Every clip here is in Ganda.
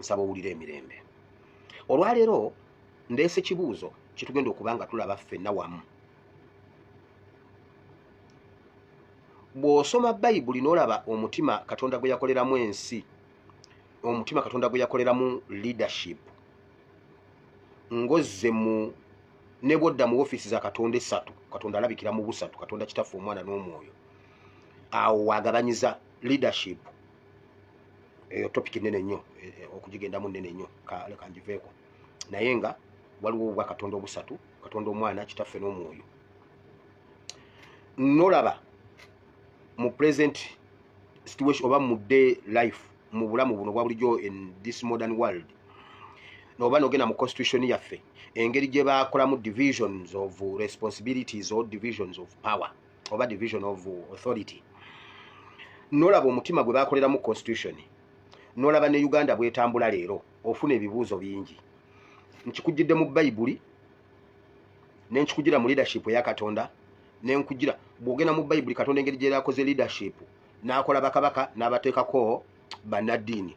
Nsaba owulire emirembe. Olwaleero ndeese kibuuzo kyetugenda okuba nga tulaba ffenna wamu. Bw'osoma Bayibuli n'olaba omutima Katonda gwe yakoleramu ensi, omutima Katonda gwe yakoleramu leadership, ng'ozze mu ne bw'odda mu ofiisi za Katonda essatu, Katonda alabikira mu busatu, Katonda Kitaffe, Omwana n'Omwoyo, awo wagabanyiza leadership. Eyo topic nene nnyo, okugigendamu nene nnyo, leka ngiveeko. Naye nga waliwo obwa Katonda obusatu, Katonda Omwana, Kitaffe n'Omwoyo. Nolaba mu present situation oba mu day life, mu bulamu buno bwa bulijjo in this modern world, noba nogenda mu constitution yaffe, engeri gye bakolamu divisions of responsibilities or divisions of power oba division of authority, nolaba omutima gwe bakoleramu constitution, nolaba ne Uganda bwetambula leero, ofuna ebibuuzo bingi. Nkikujjidde mu Bayibuli, nenkikugira mu leadership eya Katonda, nenkugira bw'ogenda mu Bayibuli Katonda engeri gye yakoze leadership, n'akola bakabaka, n'abateekako bannaddiini,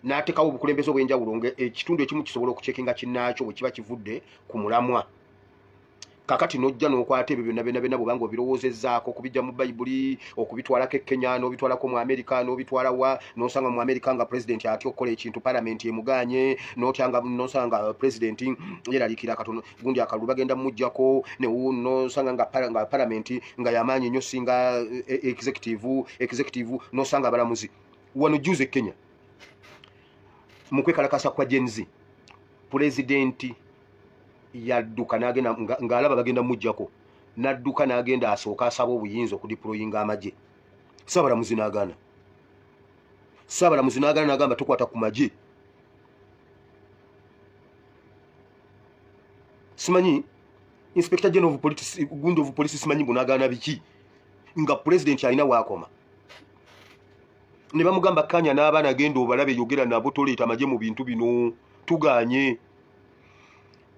n'ateekawo obukulembeze obw'enjawulo nga ekitundu ekimu kisobola okucheckinga kinnaakyo bwe kiba kivudde ku mulamwa. Kakati n'ojja n'okwata ebyo byonna byonna byonna, bwobanga obirowoozezzaako okubijja mu Bayibuli, okubitwalako e Kenya, n'obitwalako mu Amerika, n'obitwala wa, n'osanga mu Amerika nga pulezidenti atya okukola ekintu, palamenti emuganye, n'otyanga n'osanga pulezidenti yeraliikira katono gundi akalulu bagenda mumuggyako, n'osanga nga palamenti nga yamaanyi nnyo singa executive, n'osanga abalamuzi. Wano juze e Kenya mu kwekalakasa kwa Gen Z, pulezidenti yadduka n'agenda ng'alaba bagenda muggyako, n'adduka n'agenda asooka asaba obuyinza okudeployinga amagye. Saabalamuzi n'agaana, saabalamuzi n'agaana, n'agamba tukwata ku magye. Simanyi Inspector General of Police, gundi of police, simanyi mbu n'agaana biki, nga pulezidenti alina waakoma. Ne bamugamba kanya n'abaana, genda obalabe, yogera nabo, toleeta amagye mu bintu bino, tuganye.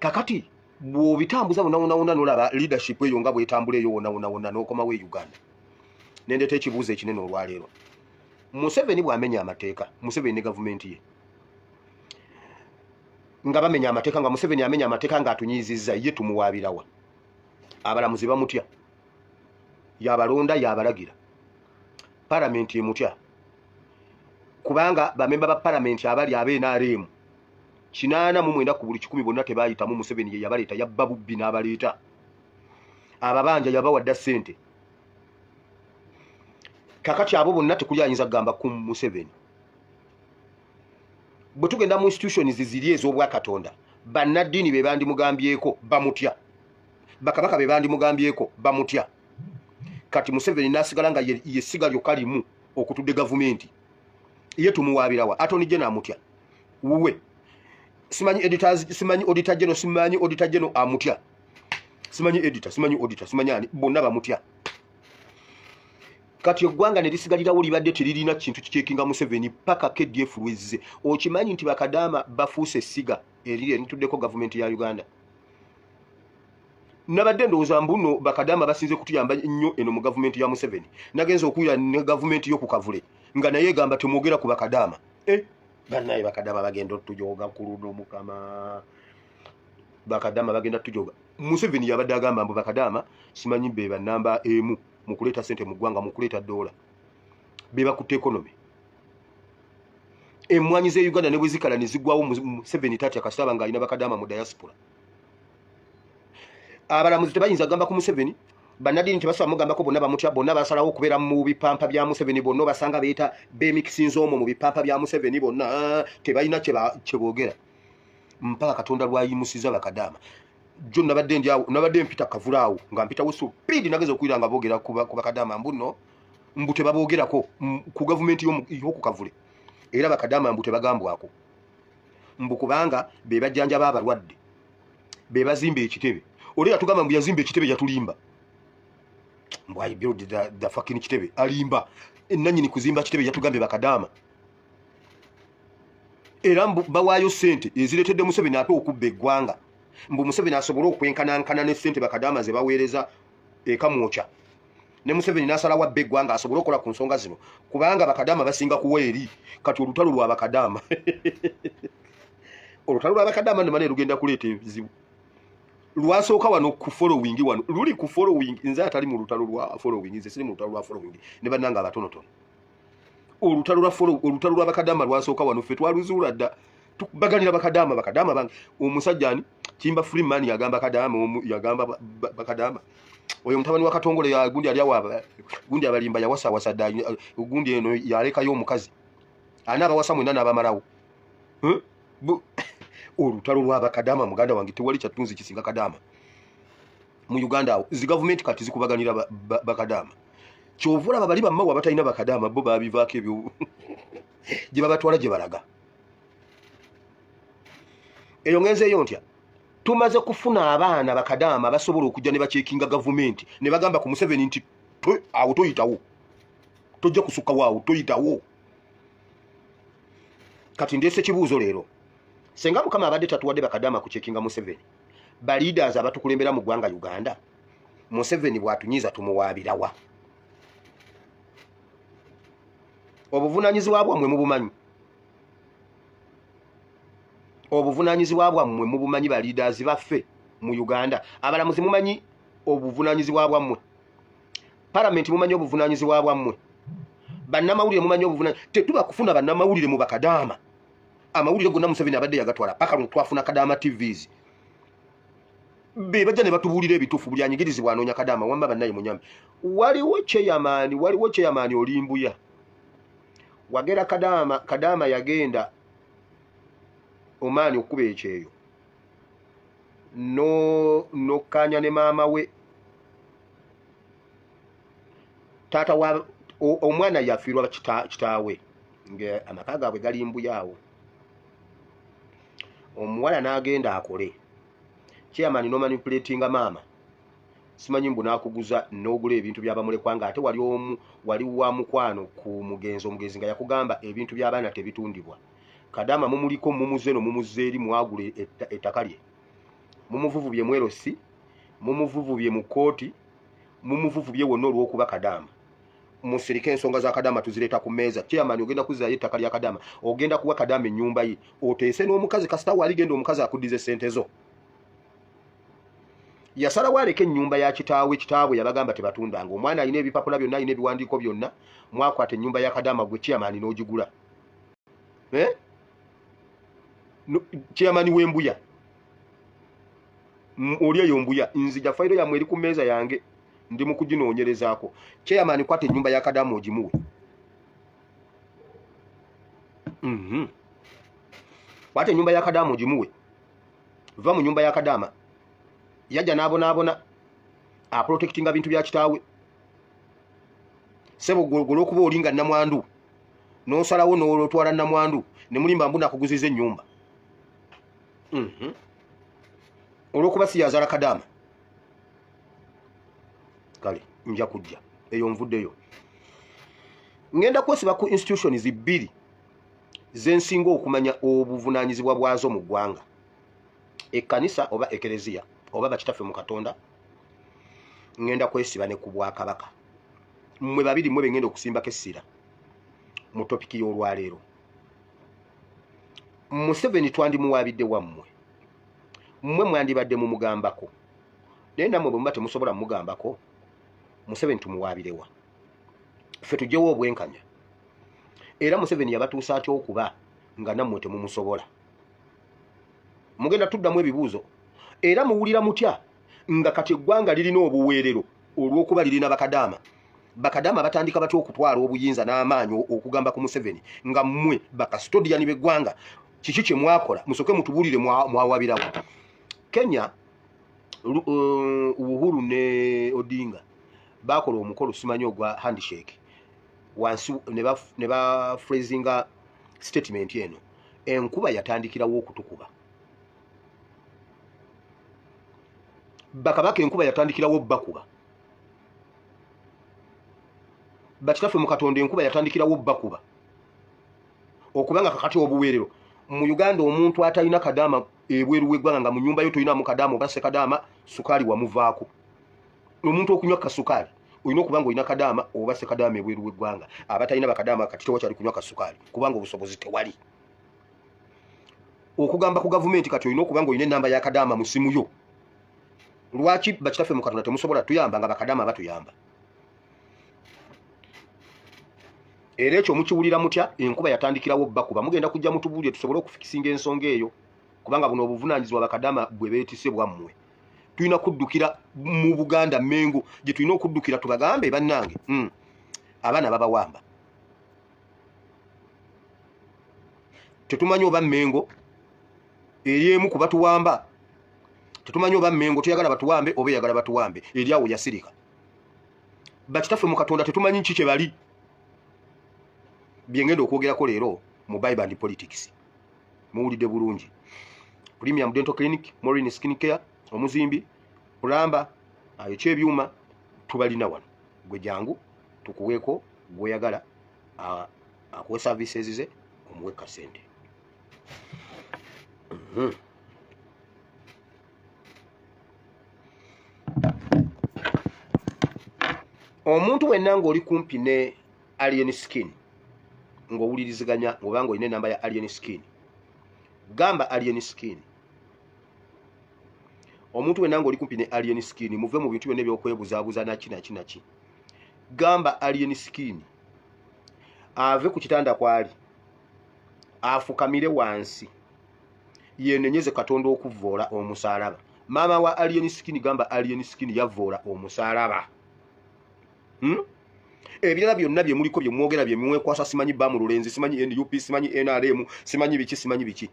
Kakati bw'obitambuza wonna wonna wonna, n'olaba leadership eyo nga bwetambula eyo wonna wonna wonna, n'okomawo e Uganda, nendeeta ekibuuzo ekinene olwaleero. Museveni bw'amenya amateeka, Museveni ne gavumenti ye nga bamenya amateeka, nga Museveni amenya amateeka ng'atunyiizizza, ye tumuwaabirawa? Abalamuzi bamutya, yabalonda, yabalagira. Palamenti emutya kubanga bamemba ba palamenti abali ab'NRM 89 ku buli 100 bonna tebayitamu. Museveni ye yabaleeta, yabba bubbi n'abaleeta. Ababanja yabawadda ssente. Kakati abo bonna tekuli ayinza kugamba ku Museveni. Bwe tugenda mu institutions ziri ez'obwakatonda, bannaddiini be bandimugambyeko bamutya, bakabaka be bandimugambyeko bamutya. Kati Museveni n'asigala nga yessiga lyokka limu okutudde gavumenti, ye tumuwaabirawa? Attorney General amutya wuwe, simanyi editors, simanyi auditor general, simanyi auditor general amutya, simanyi editor, simanyi auditor, simanyi ani, bonna bamutya. Kati eggwanga ne lisigalirawo libadde teririna kintu kicheckinga Museveni paka KDF lwezze. Okimanyi nti bakadaama bafuuse essiga eriri erituddeko gavumenti ya Uganda? Nabadde ndowooza mbuno bakadaama basinze kutuyamba nnyo eno mu gavumenti ya Museveni. Nagenza okuwulira ne gavumenti y'okukavule nga naye egamba temwogera ku bakadaama. Bannaye, bakadaama bagenda otujoga ku luno. Mukama, bakadaama bagenda tujoga. Museveni yabadde agamba mbu bakadaama simanyi be banamba emu mu kuleeta sente mu ggwanga, mu kuleeta doola, be bakutte economy. Emmwanyi z'e Uganda ne bwe zikala ne ziggwawo, Museveni tatya kasitaba ng'alina bakadaama mu diaspora. Abalamuzi tebayinza kugamba ku Museveni, bannaddiini tebasobola mugambako, bonna bamutya, bonna basalawo okubeera mu bipampa bya Museveni. Bonna obasanga beeta bemikisinza omwo mu bipampa bya Museveni, bonna tebalina kye boogera mpaka Katonda lwayimusiza bakadaama. Jo nabadde ndi awo, nabadde mpita kavula awo nga mpitawo speed, nageza okuwulira nga boogera ku bakadaama mbu nno mbu tebaboogerako ku gavumenti y'oku kavule, era bakadaama mbu tebagambwako, mbu kubanga be bajjanjaba abalwadde, be bazimba ekitebe. Oli yatugamba mbu yazimba ekitebe, yatulimba, mbu "I build the fucking kitebe." Alimba. Nanyini kuzimba kitebe yatugambye bakadaama, era mbu bawaayo ssente ezireetedde Museveni ate okubba eggwanga, mbu Museveni asobole okwenkanankana ne ssente bakadaama ze baweereza ekamwokya. Ne Museveni n'asalawo abba eggwanga asobole okukola ku nsonga zino, kubanga bakadaama basinga kuwa eri. Kati olutalo lwa bakadaama, olutalo lwa bakadaama nemana erugenda kuleeta ebizibu. Lwasooka wano ku following, wano luli ku following. Nze atali mu lutalo lwa following, nze siri mu lutalo lwa following ne bannanga abatonotono. Olutalo lwa follow, olutalo lwa bakadaama lwasooka wano, ffe twaluzuula dda. Tubaganira bakadaama, bakadaama bange. Omusajja ani, Kimba Freeman, yagamba kadaama omu, yagamba bakadaama oyo mutabani wa Katongole ya gundi ali awo, gundi abalimba yawasawasa dda. Gundi eno yalekayo omukazi ani abawasa mwenna n'abamalawo. Olutalo lw'abakadaama, muganda wange, tewali kyattunzi kisinga kadaama mu Uganda. Awo zi gavumenti kati zikubaganira bakadaama. Kyova olaba bali bammawo abatalina bakadaama, bo babivaako ebyo, gye babatwala gye balaga. Eyo ngenzeeyo ntya? Tumaze kufuna abaana bakadaama basobola okujja ne bacheckinga gavumenti ne bagamba ku Museveni nti awo toyitawo, tojja kusukkawo, awo toyitawo. Kati ndeese kibuuzo leero: senga Mukama abadde tatuwadde bakadaama kucheckinga Museveni, baleaders abatukulembera mu ggwanga Uganda, Museveni bw'atunyiiza tumuwaabirawa? Obuvunaanyizibwa bwammwe mubumanyi, obuvunaanyizibwa bwammwe mubumanyi, baleaders baffe mu Uganda. Abalamuzi mumanyi obuvunaanyizibwa bwammwe, palamenti mumanyi obuvunaanyizibwa bwammwe, bannamawulire mumanyi obuvuna. Tetuba kufuna bannamawulire mu bakadaama. Amawulire gonna Museveni abadde yagatwala paka luno twafuna Kadaama TVs, be bajja ne batubuulira ebituufu. Buli anyigirizibwa anoonya kadaama. Wamma bannaye munyambe, waliwo chairman, waliwo chairman olimbuya wagera kadaama. Kadaama yagenda omaani okuba ekyeyo no nokkanya ne maama we, taata wa omwana yafiirwa kitaawe nga amaka gaabwe gali mbuya awo. Omuwala n'agenda akole, chairman nomanipulatinga maama, simanyi mbu n'akuguza n'ogula ebintu byabamulekwa, nga ate wali omu wali wa mukwano ku mugenzi. Omugenzi nga yakugamba ebintu by'abaana tebitundibwa. Kadaama mumuliko, mumuze no mumuze eri, mwagula ettaka lye, mumuvuvubye mwerosi, mumuvuvubye mu kkooti, mumuvuvubye wonna olw'okuba kadaama. Musirike, ensonga za kadaama tuzireeta ku mmeeza. Chairman ogenda kuzaayo ettaka lya kadaama, ogenda kuwa kadaama ennyumba ye, oteese n'omukazi. Kasita waali genda omukazi akuddiza essente zo. Yasalawo aleke ennyumba ya kitaawe. Kitaabwe yabagamba tebatundanga. Omwana alina ebipapula byonna, alina ebiwandiiko byonna. Mwakwata ennyumba ya kadaama, gwe chairman n'ogigula. Eh? No, chairman w'embuya oli eyo mbuya, nzija fayiro yammwe eri ku mmeeza yange, ndi mu kuginoonyerezaako. Chairman, kwata ennyumba ya kadaama ogimuwe. Kwata ennyumba ya kadaama ogimuwe. Va mu nyumba ya kadaama. Yajja n'abonaabona aprotectinga bintu bya kitaawe. Sebo gwe olwokuba oli nga namwandu, n'osalawo n'olotwala namwandu ne mulimba mbu nakuguziza ennyumba. Olwokuba si yazaala kadaama. Kale nja kujja eyo, nvuddeyo, ngenda kwesiba ku institutions bbiri zensinga okumanya obuvunaanyizibwa bwazo mu ggwanga: ekkanisa oba ekereziya oba bakitaffe mu Katonda. Ngenda kwesiba ne ku bwakabaka. Mmwe babiri mmwe bengenda okusimbako essira mu topic y'olwaleero. Museveni twandimuwaabidde wammwe? Mmwe mwandibadde mumugambako, naye nammwe bwe muba temusobola mugambako, Museveni tumuwaabirewa ffe tugyewo obwenkanya? Era Museveni yabatuusa atya okuba nga nammwe temumusobola? Mugenda tuddamu ebibuuzo. Era muwulira mutya nga kati eggwanga lirina obuweerero olw'okuba lirina bakadaama? Bakadaama batandika batya okutwala obuyinza n'amaanyi okugamba ku Museveni nga mmwe bakasitodiyani b'eggwanga kiki kye mwakola? Musooke mutubuulire, mwawabirawo Kenya. Uhuru ne Odinga bakola omukolo, simanyi ogwa handshake wansi, ne ba phrasinga statement eno: enkuba yatandikirawo okutukuba. Bakabaka enkuba yatandikirawo bakuba, bakitaffe mu Katonda enkuba yatandikirawo bakuba. Okubanga kakati obuweerero mu Uganda, omuntu atalina kadaama ebweru w'eggwanga, nga mu nyumba yo tolinamu kadaama oba sekadaama, sukaali wamuvaako. Omuntu okunywa kasukaali Olina okuba nga olina kadaama oba sekadaama ebweru w'eggwanga. Abatalina bakadaama kati tewakyali kunywa kasukaali kubanga obusobozi tewali. Okugamba ku gavumenti kati olina okuba nga olina enamba ya kadaama mu ssimu yo. Lwaki bakitaffe mu Katonda temusobola tuyamba nga bakadaama batuyamba? Era ekyo mukiwulira mutya? Enkuba yatandikirawo bakuba, mugenda kujja mutubuulire tusobole okufikisinga ensonga eyo, kubanga buno obuvunaanyizibwa bakadaama bwe beetise bwammwe. Tulina kuddukira mu Buganda Mengo gye tulina okuddukira tubagambe bannange, abaana babawamba. Tetumanyi oba Mengo eri emu ku batuwamba, tetumanyi oba Mengo teyagala batuwambe oba eyagala batuwambe, eri awo yasirika. Bakitaffe mu Katonda tetumanyi ki kye bali. Bye ngenda okwogerako leero mu Bible and Politics muwulidde bulungi. Premium Dental Clinic, Morin Skin Care, omuzimbi, plumber, ayokya ebyuma tubalina wano. Gwe jangu tukuweeko gw'oyagala akuwe services ze omuwe kasente. Omuntu wenna ng'oli kumpi ne Alien Skin ng'owuliriziganya oba ng'olina enamba ya Alien Skin, gamba Alien Skin. Omuntu wenna ng'oli kumpi ne Alien Skin, muve mu bintu byonna ebyokwebuzaabuza naki naki naki. Gamba Alien Skin ave ku kitanda kwali afukamire wansi yenenyeze Katonda okuvvoola omusaalaba. Maama wa Alien Skin, gamba Alien Skin yavvoola omusaalaba. Ebirala byonna bye muliko bye mwogera bye mwekwasa, simanyi Bamululenzi, simanyi NUP, simanyi NRM, simanyi biki, simanyi biki.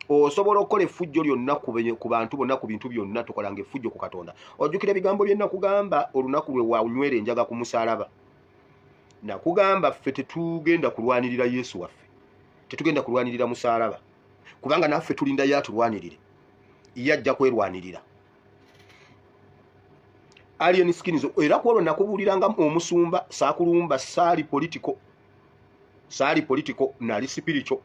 Osobola okukola effujjo lyonna ku bantu bonna, ku bintu byonna, tokolanga effujjo ku Katonda. Ojjukira ebigambo bye nakugamba olunaku lwe wanywera enjaga ku musaalaba? Nakugamba ffe tetugenda kulwanirira Yesu waffe, tetugenda kulwanirira musaalaba, kubanga naffe tulinda ye atulwanirire, ye ajja kwerwanirira. Alien Skins, era ku olwo nakubuuliranga omusumba, saakulumba, saali political, saali political, nali spiritual.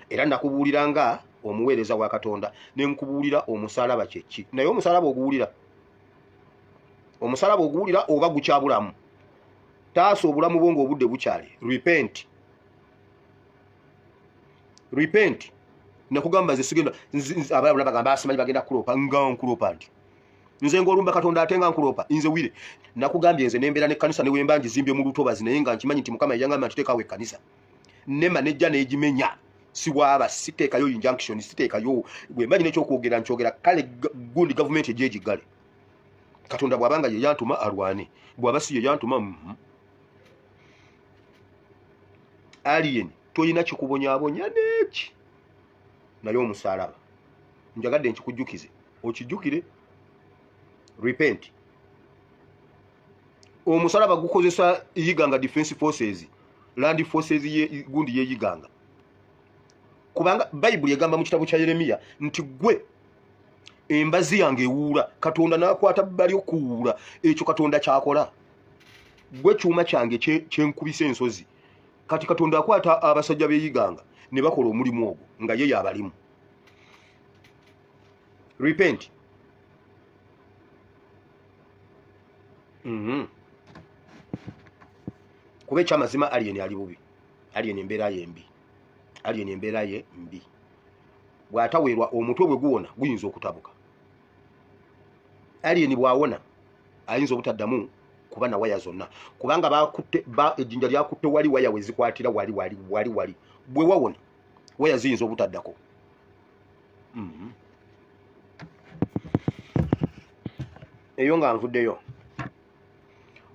Era nakubuuliranga omuweereza wa Katonda ne nkubuulira omusaalaba kye ki. Naye omusaalaba oguwulira, omusaalaba oguwulira oba gukyabulamu? Taasa obulamu bwo ng'obudde bukyali. Repent, repent. Nakugamba nze sigenda, abalala bagamba asimanyi bagenda kulopa, nga nkulopa nti nze ng'olumba Katonda ate nga nkulopa nze wire. Nakugambye nze nembeera n'ekkanisa ne wemba ngizimbye mu lutobazi, naye nga nkimanyi nti Mukama yangamba nti teekawo ekkanisa, nema nejja n'egimenya. Siwaaba, siteekayo injunction, siteekayo. Bwe mba nina ekyokwogera nkyogera. Kale gundi gavumenti ejja egiggale. Katonda bw'abanga ye yantuma alwane, bw'aba si ye yantuma. Alien tolina kikubonyaabonya n'eki, naye omusaalaba njagadde nkikujjukize okijjukire. Repent. Omusalaba gukozesa Iganga Defense Forces, Land Forces ye gundi ye Iganga, kubanga Bayibuli egamba mu kitabo kya Yeremiya nti gwe embazi yange ewuula. Katonda n'akwata bali okuwuula, ekyo Katonda kyakola. Gwe kyuma kyange kyenkubisa ensozi. Kati Katonda akwata abasajja b'eyiganga ne bakola omulimu ogwo nga ye yabalimu. Repent. Kuba ekyamazima Alien ali bubi, Alien embeera ye mbi, Alien embeera ye mbi. Bw'ataweerwa omutwe bwe guwona guyinza okutabuka. Alien bw'awona ayinza obutaddamu kuba na waya zonna, kubanga bakutte ejjinja lyakutte wali waya we zikwatira wali wali wali wali. Bwe wawona waya ziyinza obutaddako. Eyo nga nvuddeyo,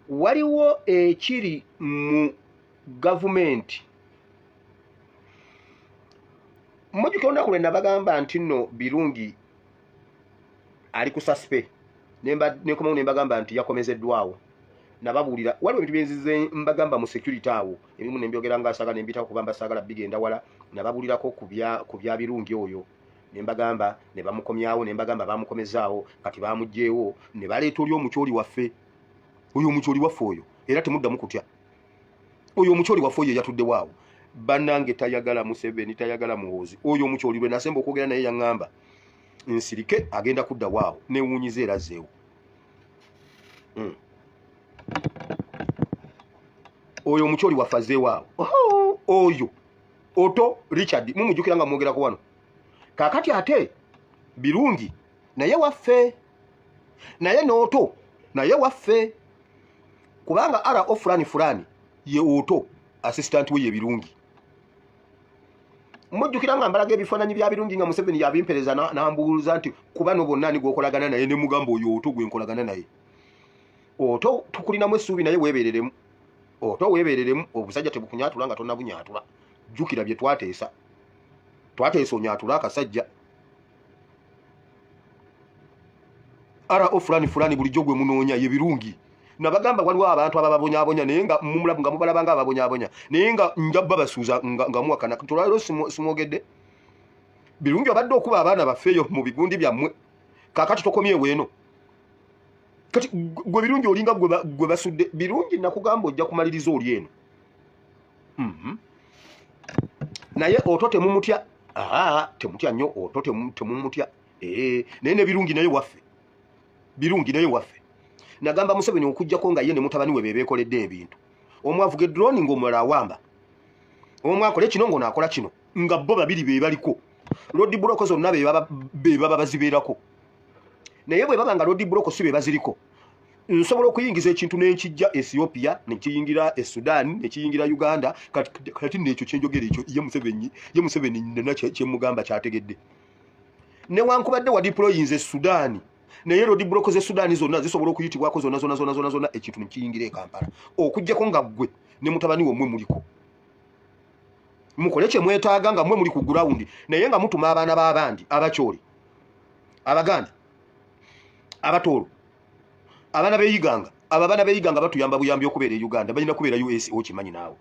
waliwo ekiri mu gavumenti. Mujjukira olunaku lwe nabagamba nti nno Birungi ali ku suspect, nenkomawo ne mbagamba nti yakomezeddwawo. Nababuulira waliwo ebintu byenzize mbagamba mu security awo, ebimu ne mbyogera nga saagala ne mbiyitako kuba mba saagala bigenda wala. Nababuulirako ku bya Birungi oyo ne mbagamba ne bamukomyawo, ne mbagamba bamukomezaawo, kati bamuggyeewo ne baleeta oli omukyoli waffe, oyo omukyoli waffe oyo. Era temuddamu kutya, oyo omukyoli waffe oyo eyatuddewo awo, bannange, tayagala Museveni, tayagala Muhoozi. Oyo omukyoli lwe nasemba okwogera naye yaŋŋamba nsirike, agenda kudda waawo. Newuunyiza era azzeewo. Oyo omukyoli waffe azzeewaawo oyo Oto Richard mumujjukira nga mwogerako wano. Kaakati ate Birungi naye waffe, naye n'Oto naye waffe, kubanga RO fulani fulani ye Oto, assistant we ye Birungi. Mujjukira nga mbalaga ebifaananyi bya Birungi nga Museveni yabimpereza n'ambuuza nti ku bano bonna ani gw'okolagana naye, ne mugamba oyo Oto gwe nkolagana naye. Oto tukulinamu essuubi naye weebereremu, Oto weebereremu, obusajja tebukunyaatula nga tonnabunyaatula. Jjukira bye twateesa, twateesa onyaatule akasajja. RO fulani fulani bulijjo gwe munoonya ye Birungi. Nabagamba waliwo abantu abababonyabonya naye nga mumulabu nga mubalaba nga ababonyabonya naye nga nja babasuuza nga muwakana. Tolwaliro simwogedde Birungi obadde okuba abaana baffe eyo mu bigundi byammwe. Kaakati tokomyewo eno. Kati gwe Birungi olinga gwe basudde. Birungi nakugamba ojja kumaliriza oli eno. Naye Oto temumutya. Temutya nnyo Oto temumutya. Naye ne Birungi naye waffe. Birungi naye waffe. Nagamba Museveni okujjako nga ye ne mutabani we be beekoledde ebintu. Omu avuga drone ng'omulala awamba. Omu akole kino ng'ono akola kino. Nga bo babiri be baliko. Road block zonna be baba bazibeerako. Naye bwe baba nga road block si be baziriko, nsobola okuyingiza ekintu n'enkijja Ethiopia, nekiyingira e Sudan, nekiyingira Uganda. Kati n'ekyo kyenjogera ekyo ye Museveni nina kyemugamba kyategedde. Newankubadde wa deployinze Sudan, naye road block ze Sudan zonna zisobola okuyitibwako zonna zonna zonna zonna zonna ekintu nekiyingira e Kampala. Okuggyako nga ggwe ne mutabani wo mmwe muliko. Mukole kye mwetaaga nga mmwe muli ku ground, naye nga mutuma abaana b'abandi Abakyoli, Abaganda, Abatoolo, abaana b'Eyiganga. Abo abaana b'Eyiganga batuyamba buyambi okubeera e Uganda, balina kubeera US okimanyi naawe.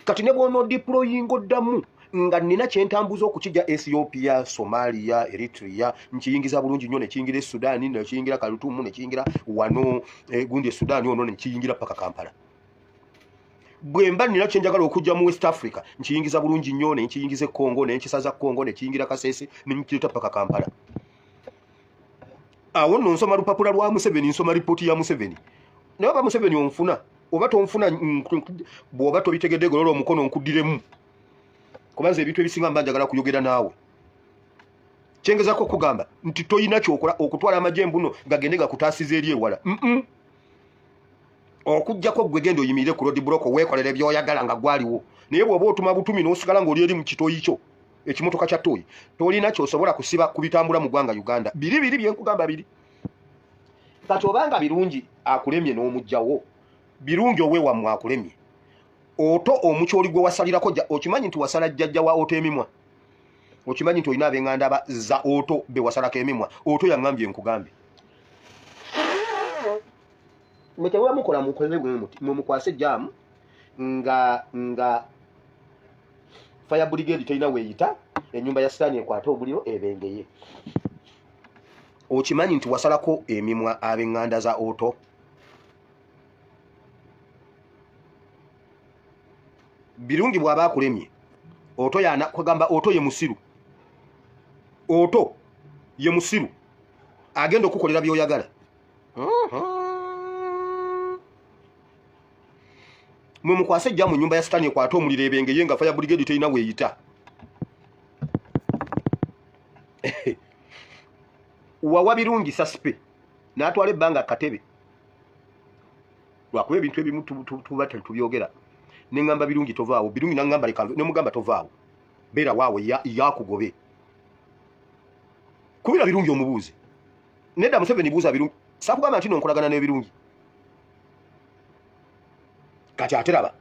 Kati ne bw'onoodeployinga oddamu nga nnina kye ntambuza okukijja Ethiopia, Somalia, Eritrea, nkiyingiza bulungi nnyo nekiyingira e Sudan, nekiyingira Khartoum, nekiyingira wano gundi e Sudan ono nekiyingira paka Kampala. Bwe mba nnina kye njagala okujja mu West Africa, nkiyingiza bulungi nnyo ne nkiyingiza e Congo, ne nkisaza Congo, ne kiyingira Kasese, ne nkireeta paka Kampala. Awo nno nsoma lupapula lwa Museveni, nsoma ripooti ya Museveni. Naye oba Museveni onfuna oba tonfuna, bw'oba tobitegedde golola omukono nkuddiremu. Kuba nze ebintu ebisinga mba njagala kuyogera naawe. Kyengezaako okugamba nti toyina ky'okola okutwala amagye mbuno gagende gakutaasiza eri ewala. Okuggyako ggwe genda oyimirire ku road block weekolere by'oyagala nga gwaliwo. Naye bw'oba otuma butumi n'osigala ng'oli eri mu kitoyi kyo, ekimotoka kya toyi, tolina ky'osobola kusiba ku bitambula mu ggwanga Uganda. Biri biri bye nkugamba biri. Kati obanga Birungi akulemye n'omuggyawo, Birungi oweewammwe akulemye. Oto omukyoli gwe wasalirako, okimanyi nti wasala jjajja wa Oto emimwa? Okimanyi nti olina ab'enganda za Oto be wasalako emimwa? Oto yaŋŋambye nkugambe. Mwe temuba mukola mukoze bwe muti, mwe mukwase jaamu nga fire brigade terina weeyita, ennyumba ya sitaani ekwate omuliro ebengeye. Okimanyi nti wasalako emimwa ab'enganda za Oto? Birungi bw'aba akulemye, Oto yana kwegamba Oto ye musiru. Oto ye musiru agenda okukolera by'oyagala. Mwe mukwase ejja mu nnyumba ya sitaani ekwate omuliro ebengeye nga fire brigade terina weeyita. Wawa Birungi sasipe n'atwala ebbanga akatebe. Lwakuba ebintu ebimu tuba tetubyogera. Ne ŋŋamba Birungi tovaawo, Birungi n'aŋŋamba leka ne mugamba tovaawo. Beera waawe yakugobe. Kubira Birungi omubuuze. Nedda Museveni buuza Birungi. Saakugamba nti nonkolagana n'Ebirungi. Kati ate laba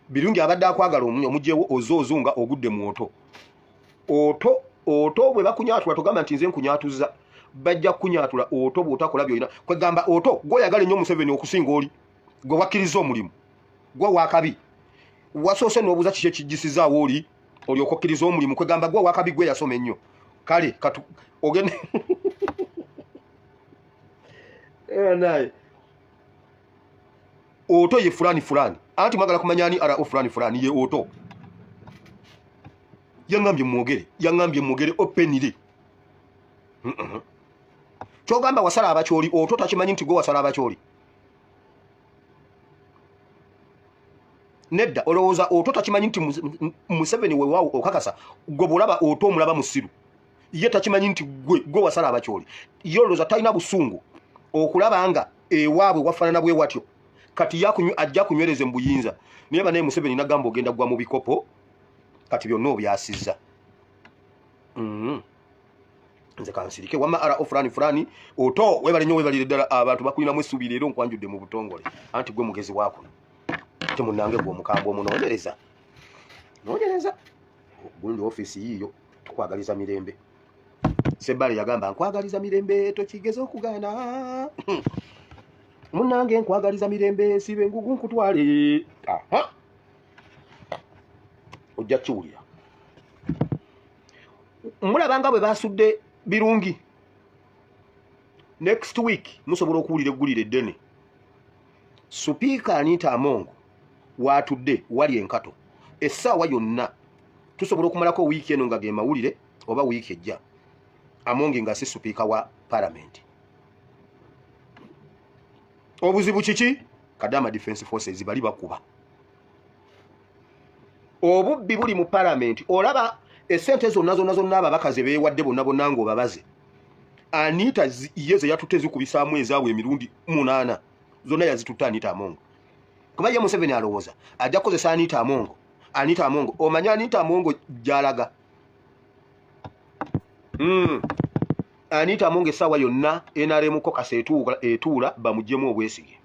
Birungi abadde akwagala omuggyewo ozze ozunga ogudde mu Oto. Oto bwe bakunyaatula togamba nti nze nkunyaatuzza. Bajja kukunyaatula Oto bw'otakola by'olina. Kwegamba Oto gw'oyagala ennyo Museveni okusinga oli gwe wakkiriza omulimu gwe wakabi. Wasoose n'obuuza kiki ekijjisizaawo oli olyoka okkiriza omulimu. Kwegamba gwe wakabi gwe yasoma ennyo. Kale katu ogende naye Oto ye fulani fulani. Anti mwagala kumanya ani RO fulani fulani ye Oto. Yaŋŋambye mwogere, yaŋŋambye mwogere openire. Kyogamba wasala Abakyoli, Oto takimanyi nti gwe wasala Abakyoli. Nedda, olowooza Otto takimanyi nti Museveni weewaawo okakasa gwe bwolaba Otto omulaba musiru, ye takimanyi nti gwe wasala Abakyoli? Ye olowooza talina busungu okulaba nga ewaabwe wafaanana bwe watyo? Kati ajja kunywereze mu buyinza. Naye banaye Museveni nagamba ogenda gwa mu bikopo, kati byonna obyasizza. Nze kansirike wamma RO fulani fulani Otto, webale nnyo, webalire ddala. Abantu bakulinamu essuubi leero, nkwanjudde mu butongole, anti gwe mugezi wakuno, ate munnange gwe omukambwe omunoonyereza noonyereza gundi ofiisi yiiyo. Tukwagaliza mirembe. Sebbale yagamba nkwagaliza mirembe, tokigeza okugaana munnange, nkwagaliza mirembe, sibe engugu nkutwale. Aha, ojja kiwulira. Mulaba nga bwe basudde Birungi. Next week musobola okuwulira eggulire eddene. Sipiika Anita Among waatudde wali enkato essaawa yonna. Tusobola okumalako wiiki eno nga ge mawulire, oba wiiki ejja, Among nga si sipiika wa palamenti. Obuzibu kiki? Kadama Defense Forces bali bakuba obubbi buli mu palamenti. Olaba esente zonna zonna zonna ababaka ze beewadde bonna bonna ng'obabaze, Anita ye ze yatutte zikubisaamu ezaabwe emirundi 8. Zonna yazitutte Anita Among, kuba ye Museveni alowooza ajja kukozesa Anita Among. Anita Among, omanyi Anita Among gy'alaga? Anita Among essaawa yonna NRM caucus etuula bamugyemu obwesige.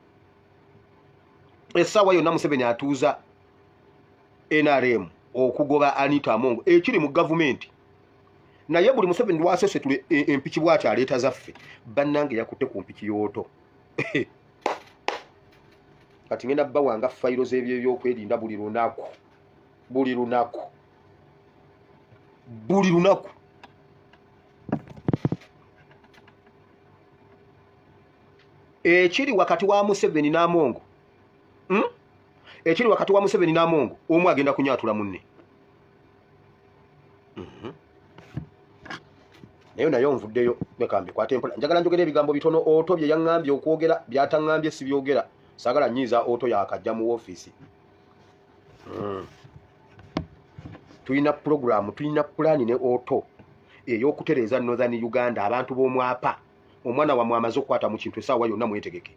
Essaawa yonna Museveni atuuza NRM okugoba Anita Among ekiri mu gavumenti. Naye buli Museveni lwasesetule empiki bw'ati aleeta zaffe. Bannange, yakutte ku mpiki y'Otto. Kati ngenda bbawanga fayiro z'ebyokwerinda buli lunaku, buli lunaku, buli lunaku. Ekiri wakati wa Museveni n'Among, Ekiri wakati wa Museveni n'Among, omu agenda kunyaatula munne. Naye nvuddeyo, leka mbikwate mpola. Njagala njogera ebigambo bitono. Otto bye yaŋŋambye okwogera, byataŋŋambye sibyogera. Saagala nyiiza Otto, yakajja mu woofiisi. Tulina pulogulaamu, tulina pulaani ne Otto ey'okutereeza Northern Uganda. Abantu b'omwapa, omwana wammwe amaze okukwata mu kintu, essaawa yonna mwetegeke.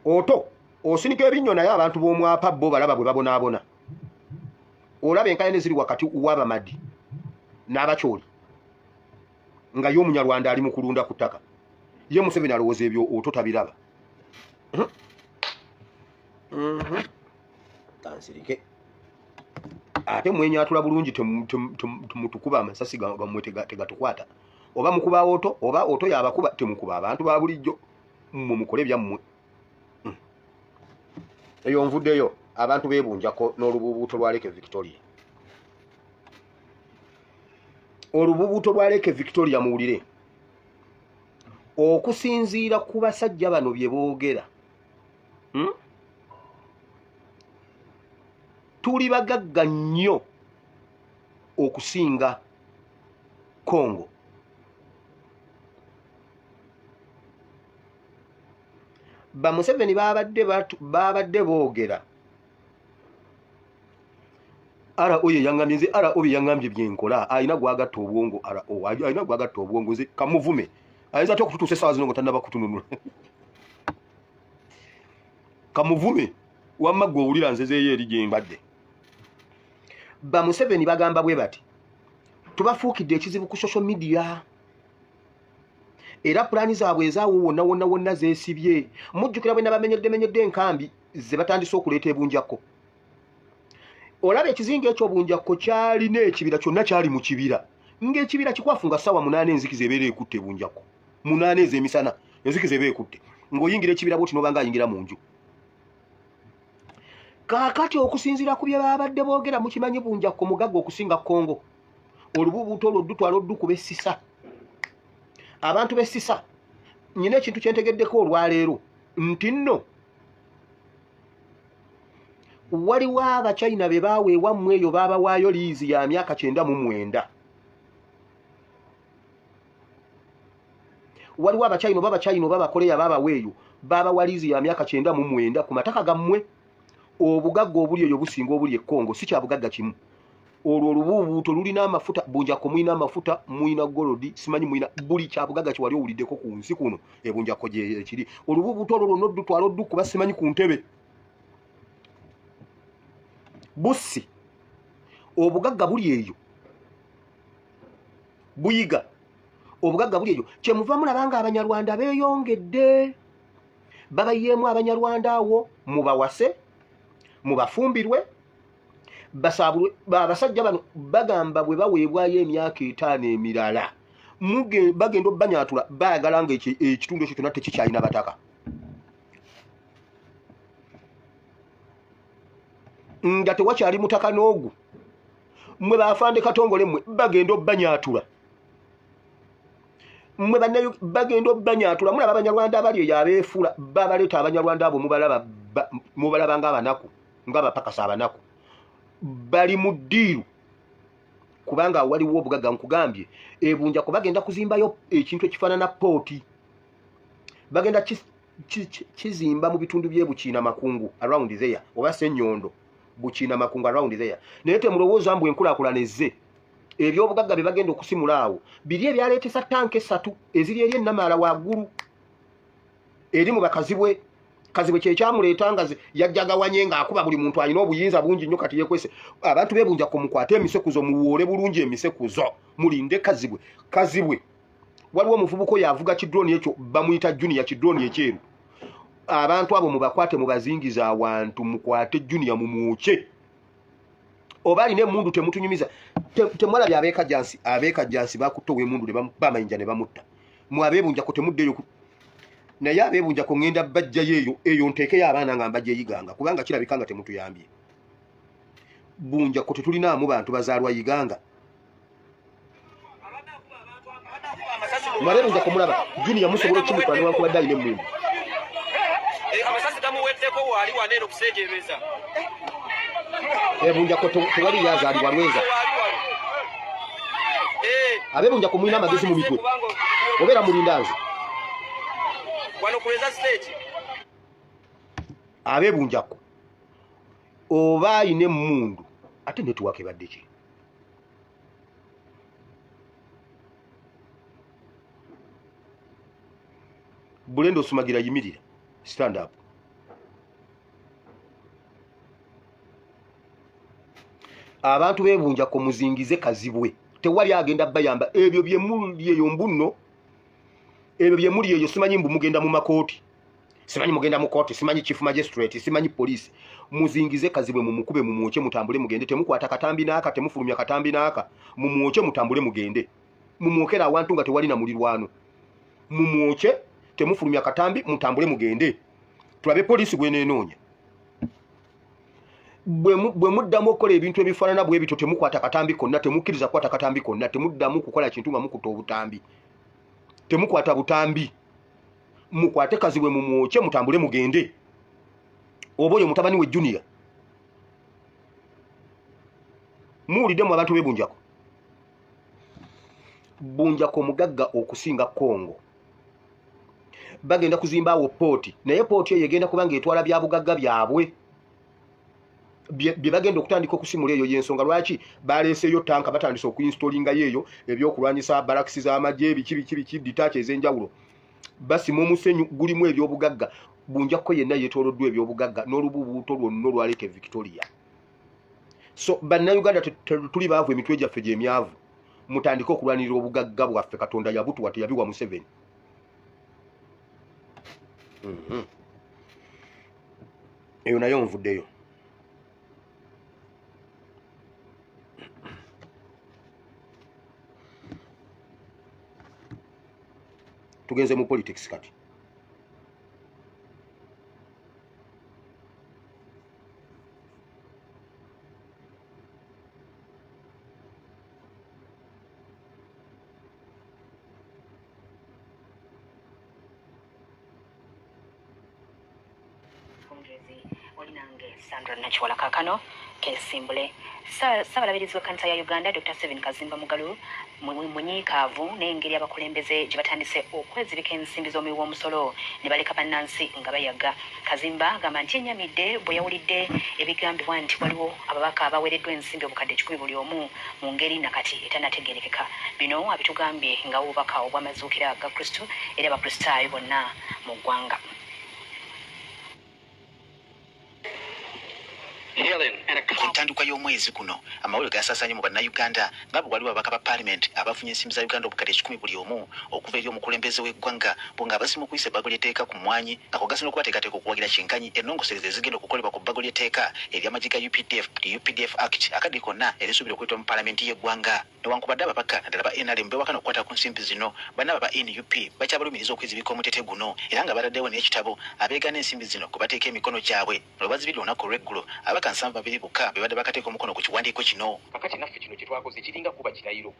Otto osinika ebinnyo, naye abantu b'omwapa bo balaba bwe babonaabona. Olaba enkayane ziri wakati w'Abamadi n'Abakyoli, nga ye Omunyarwanda ali mu kulunda ku ttaka. Ye Museveni alowooza ebyo Otto tabiraba. Kansirike. Ate mwenyatula bulungi, temutukuba amasasi gammwe, tegatukwata. Oba mukuba Otto, oba Otto yabakuba, temukuba abantu ba bulijjo. Mmwe mukole byammwe. Eyo nvuddeyo. Abantu beebunjako n'olubuubuuto lwa Lake Victoria, olubuubuuto lwa Lake Victoria. Muwulire, okusinziira ku basajja bano bye boogera, Tuli bagagga nnyo okusinga Congo. Bamuseveni babadde boogera. RO ye yaŋŋambye, nze RO bye yaŋŋambye byenkola. Alina gwagatta obwongo, RO alina gwagatta obwongo. Nze kamuvume, ayinza atya okututuusa essaawa zino nga tannaba kutununula? Kamuvume. Wamma gwe owulira nzezeeyo eri gye mbadde. Bamuseveni bagamba bwe bati, tubafuukidde ekizibu ku social media, era pulaani zaabwe ezaawo wonna wonna wonna zeesibye. Mujjukira bwe nabamenyedde menyedde enkambi ze batandise okuleeta ebunjakko? Olaba ekizinga ekyo Bunjakko kyalina ekibira kyonna, kyali mu kibira, ng'ekibira kikwafu, nga ssaawa 8 enzikiza ebeera ekutte. Ebunjakko 8 ez'emisana enzikiza eba ekutte, ng'oyingira ekibira bwoti noba nga ayingira mu nju. Kaakati okusinziira ku bye babadde boogera, mukimanyi Bunjakko mugagga okusinga Kongo. Olubuubuuto olwo ddutwala oddukuba essisa abantu b'essisa. Nyina ekintu kyentegeddeko olwaleero nti nno waliwo Abachina be baawa ewammwe eyo, baabawaayo liizi ya myaka 99. Waliwo Abachina oba Abachina oba Abakoleya baabawa eyo, baabawa liizi ya myaka 99 ku mataka gammwe. Obugagga obuli eyo businga obuli e Congo, si kya bugagga kimu. Olwo olubuubuuto lulina amafuta, Bunjako mulina amafuta, mulina golodi, simanyi mulina buli kya bugagga kiwali owuliddeko ku nsi kuno, e Bunjako gye kiri. Olubuubuuto olwo lwonna oddutwala oddukuba simanyi ku ntebe. Bussi obugagga buli eyo, buyiga obugagga buli eyo. Kyemuva mulaba nga Abanyarwanda beeyongedde, babayeemu Abanyarwanda awo, mubawase, mubafumbirwe, basaabulwe. Abasajja bano bagamba bwe baweebwayo emyaka 5 emirala, bagenda obbanyaatula, baagala nga ekitundu ekyo kyonna tekikyalina bataka. Nga tewakyali mutaka n'ogu. Mmwe baafande Katongole mmwe bagenda obbanyaatula. Mmwe bannayo bagenda obbanyaatula. Mulaba Abanyarwanda abali eyo abeefuula, babaleeta Abanyarwanda abo mubalaba ng'abanaku, ng'abapakasa abanaku. Bali mu ddiiru kubanga waliwo obugagga. Nkugambye e Bunjako bagenda kuzimbayo ekintu ekifaanana pooti, bagenda kizimba mu bitundu by'e Bukiina Makungu around there, oba Ssenyondo, Bukiina Makungu around there. Naye temulowooza mbu enkulaakulana ezze. Ebyobugagga bye bagenda okusimula awo biri ebyaleetesa tanka 3 eziri eri ennamaala waggulu eri mu Bakazibwe. Kazibwe kyekyamuleeta nga yajjagawanye ng'akuba buli muntu, alina obuyinza bungi nnyo. Kati yekwese abantu b'e Bunjako, mukwate emisekuzo, muwoole bulungi emisekuzo, mulinde Kazibwe. Kazibwe waliwo omuvubuka oyo avuga kidroni ekyo bamuyita Junior, kidroni ekyeru. Abantu abo mubakwate, mubazingiza awantu, mukwate Junior mumwokye oba alina emundu. Temutunyumiza. Temwalabye abeekajjansi? Abeekajjansi bakutta ow'emundu ne bamukuba amayinja ne bamutta. Mwe ab'e Bunjako temuddeeyo naye ab'e Bunjako ŋŋenda bajjayo eyo eyo nteekeyo abaana nga mbajja Iganga, kubanga kirabika nga temutuyambye. Bunjako tetulinaamu bantu bazaalwa Iganga. Mwe ab'e Bunjako mulaba Junior musobola okukimutwala newankubadde alina emundu. Amasasi gamuweddeko waali waneeno kuseejeebeza. E Bunjako tewali yazaalibwa Lweza. Waali wano. Ab'e Bunjako mulina amagezi mu mitwe, obeera mulindanze. Wano kuleza stage. Ab'e Bunjako oba ayina emmundu, ate network ebadde ki? Bulenda osumagira, yimirira, stand up. Abantu b'e Bunjako muzingize Kazibwe, tewali agenda bayamba. Ebyo byemuli eyo mbunno, ebyo byemuli eyo simanyi mbu mugenda mu makooti, simanyi mugenda mu kooti, simanyi chief magistrate, simanyi poliisi. Muzingize Kazibwe, mumukube, mumwokye, mutambule mugende. Temukwata katambi n'aka, temufulumya katambi n'aka. Mumwokye, mutambule mugende, mumwokere awantu nga tewali na mulirwano. Mumwokye, temufulumya katambi, mutambule mugende, tulabe poliisi gwenenoonya. Bwe muddamu okukola ebintu ebifaanana bwe bityo, temukwata katambi konna, temukkiriza kukwata katambi konna, temuddamu kukola kintu nga mukuta obutambi, temukwata butambi. Mukwate Kazibwe, mumwokye, mutambule mugende. Oba oyo mutabani we Junior. Muwuliddemu abantu b'e Bunjako? Bunjako mugagga okusinga Kongo. Bagenda kuzimba awo pooti, naye pooti eyo egenda kuba ng'etwala byabugagga byabwe bye bagenda okutandika okusimula eyo. Yensonga lwaki baleeseeyo tanka, batandise okuinstalingayo eyo ebyokulwanyisa, barakisi z'amagye, biki biki biki, detach ez'enjawulo. Basima omusenyu gulimu ebyobugagga. Bunjako yenna yeetooloddwa ebyobugagga n'olububuuto lwonna olwaleeka e Victoria. So Bannayuganda tuli baavu, emitwe gyaffe gyemyavu. Mutandike okulwanirira obugagga bwaffe. Katonda yabutuwa, teyabiwa Museveni. Eyo nayo nvuddeyo. Tugenze mu politics kati. Oli nange Sandra Nakiwala. Kaakano kesimbule Ssabalabirizi w'ekkanisa ya Uganda Dr. Stephen Kazimba Mugalu munyiikaavu n'engeri abakulembeze gye batandise okwezibika ensimbi z'omuwi w'omusolo ne baleka bannansi nga bayaga. Kazimba agamba nti yennyamidde bwe yawulidde ebigambibwa nti waliwo ababaka abaweereddwa ensimbi 100,000 buli omu mu ngeri nakati etannategeerekeka. Bino abitugambye nga obubaka obw'amazuukira ga Kristo eri Abakristaayo bonna mu ggwanga. Ku ntandikwa y'omwezi guno amawulire gasaasaanye mu bannayuganda nga bwe waliwo ababaka ba paalamenti abafunye ensimbi za Uganda 100,000 buli omu okuva eri omukulembeze w'eggwanga, bo nga abasimu okuyisa ebbago ly'etteeka ku mmwanyi nga kugasa n'okubateekateeka okuwagira kyenkanyi ennongosereza ezigenda okukolebwa ku bbago ly'etteeka ery'amagye ga UPDF, the UPDF Act, akadde konna erisuubira okuyitwa mu paalamenti y'eggwanga. Newankubadde ababaka naddala ba NRM bewakana okukwata ku nsimbi zino, banna aba NUP bakyabalumiriza okwezibika omutete guno era nga bataddewo n'ekitabo abeegaana ensimbi zino kwe bateeka emikono gyabwe. Olwazibidde olunaku olw'eggulo, ababaka 72 bokka be badde bakateeka omukono ku kiwandiiko kino. Kakati naffe kino kye twakoze kiringa kuba kirayiro.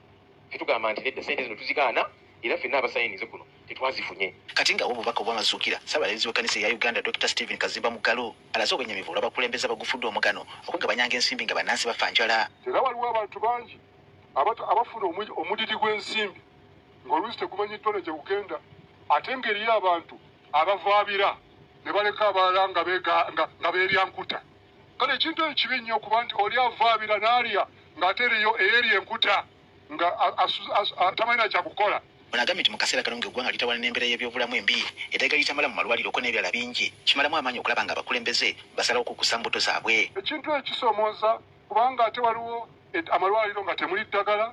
Ffe tugamba nti nedda, ssente zino tuzigaana era ffenna abasayinize kuno tetwazifunye. Kati nga obubaka obw'amazuukira, Ssabalabirizi w'ekkanisa eya Uganda Dr. Stephen Kazimba Mugalu alaze obwennyamivu olw'abakulembeze abagufudde omugano okwegabanyanga ensimbi nga bannansi bafa njala. Era waliwo abantu bangi abafuna omudidi gw'ensimbi ng'oluusi tegumanyiddwa ne gye gugenda, ate ng'eriyo abantu abavaabira ne baleka abalala nga beerya nkuta. Kale ekintu ekyo kibi nnyo okuba nti oli avaabira n'alya ng'ate eriyo eyerya enkuta nga tamanyi kyakukola. Ono agambye nti mu kaseera kano ng'eggwanga litawana n'embeera y'ebyobulamu embi, eddagala litamala mu malwaliro ko n'ebirala bingi, kimalamu amaanyi okulaba nga abakulembeze basalawo okukusa mbuto zaabwe. Ekintu ekyo kisoomooza kubanga ate waliwo amalwaliro nga temuli ddagala,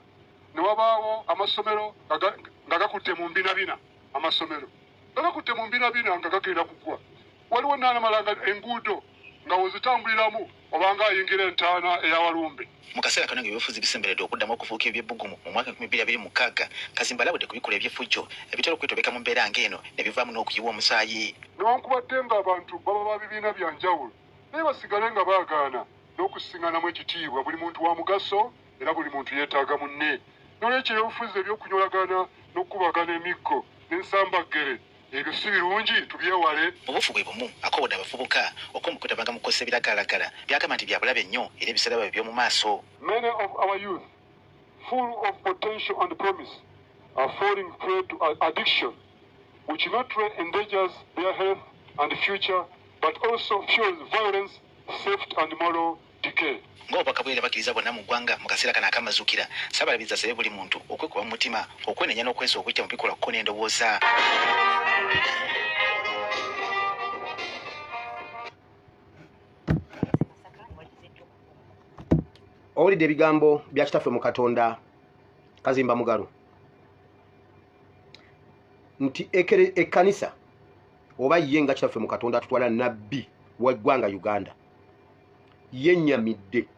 ne wabaawo amasomero nga gakutte mu mbinabina, amasomero nga gakutte mu mbinabina nga gagenda kugwa. Waliwo n'anamalanga enguudo nga wozitambuliramu obanga ayingira entaana eyawalumbe. Mu kaseera kano ng'ebyobufuzi bisemberedde okuddamu okufuuka eby'ebbugumu mu mwaka 2026, Kazimba alabudde ku bikolwa eby'effujjo ebitera okwetobeka mu mbeera ng'eno ne bivaamu n'okuyiwa omusaayi. Newankubadde ng'abantu baba ba bibiina bya njawulo, naye basigale nga baagaana n'okusinganamu ekitiibwa. Buli muntu wa mugaso era buli muntu yeetaaga munne. N'olwekyo ebyobufuzi eby'okunyolagana n'okukubagana emiggo n'ensambaggere ebyo si birungi, tubyewale. Mu bufu bwe bumu akowodde abavubuka okw'omukutabanga mu kukozesa ebiragalalagala byagamba nti bya bulabe nnyo era ebiseera byabwe eby'omu maaso. Many of our youth, full of potential and promise, are falling prey to addiction, which not only endangers their health and future, but also fuels violence, theft and moral decay. Ng'obubaka bwera bakkiriza bonna mu ggwanga mu kaseera kano ak'amazuukira, Ssabalabirizi asabye buli muntu okwekuba mu mutima, okwenenya n'okwesa obuggya mu bikolwa kko n'endowooza. Owulidde ebigambo bya kitaffe mu Katonda Kazimba Mugalu nti ekkanisa oba ye nga kitaffe mu Katonda atutwala nabbi wa ggwanga Uganda yennyamidde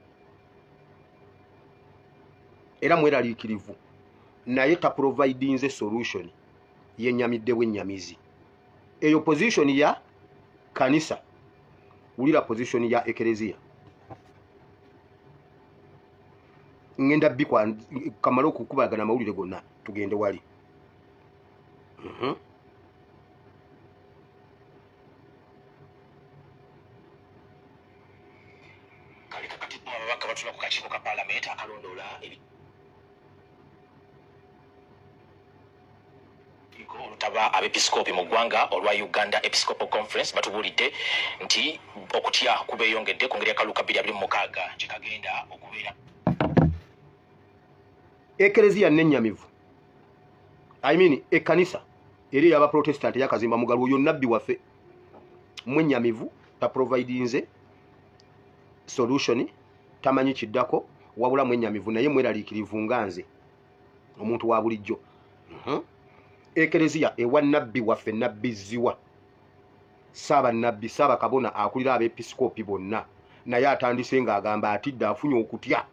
era mweraliikirivu, naye taprovidinze solution, yennyamidde bwennyamizi. Eyo position ya kanisa, wulira position ya ekereziya. Ngenda bikwa kamala okukubagana amawulire gonna tugende wali. Kale kakati ababaka batula ku kakiiko ka paalamenti akalondoola olutaba abepisikoopi mu ggwanga olwa Uganda Episcopal Conference batubuulidde nti okutya kubeeyongedde ku ngeri y'akaluka 2026 gye kagenda okubeera. Ekereziya nennyamivu, I mean ekkanisa eri ey'abaprotestant eya Kazimba Mugalu, oyo nabbi waffe mwennyamivu, taprovidinze solution, tamanyi kiddako, wabula mwennyamivu naye mweraliikirivu nga nze omuntu wa bulijjo. Ekereziya ewa nabbi waffe nabbi ziwa Ssaabannabbi Ssaabakabona akulira abeepisikoopi bonna, naye atandise ng'agamba atidde afunye okutya.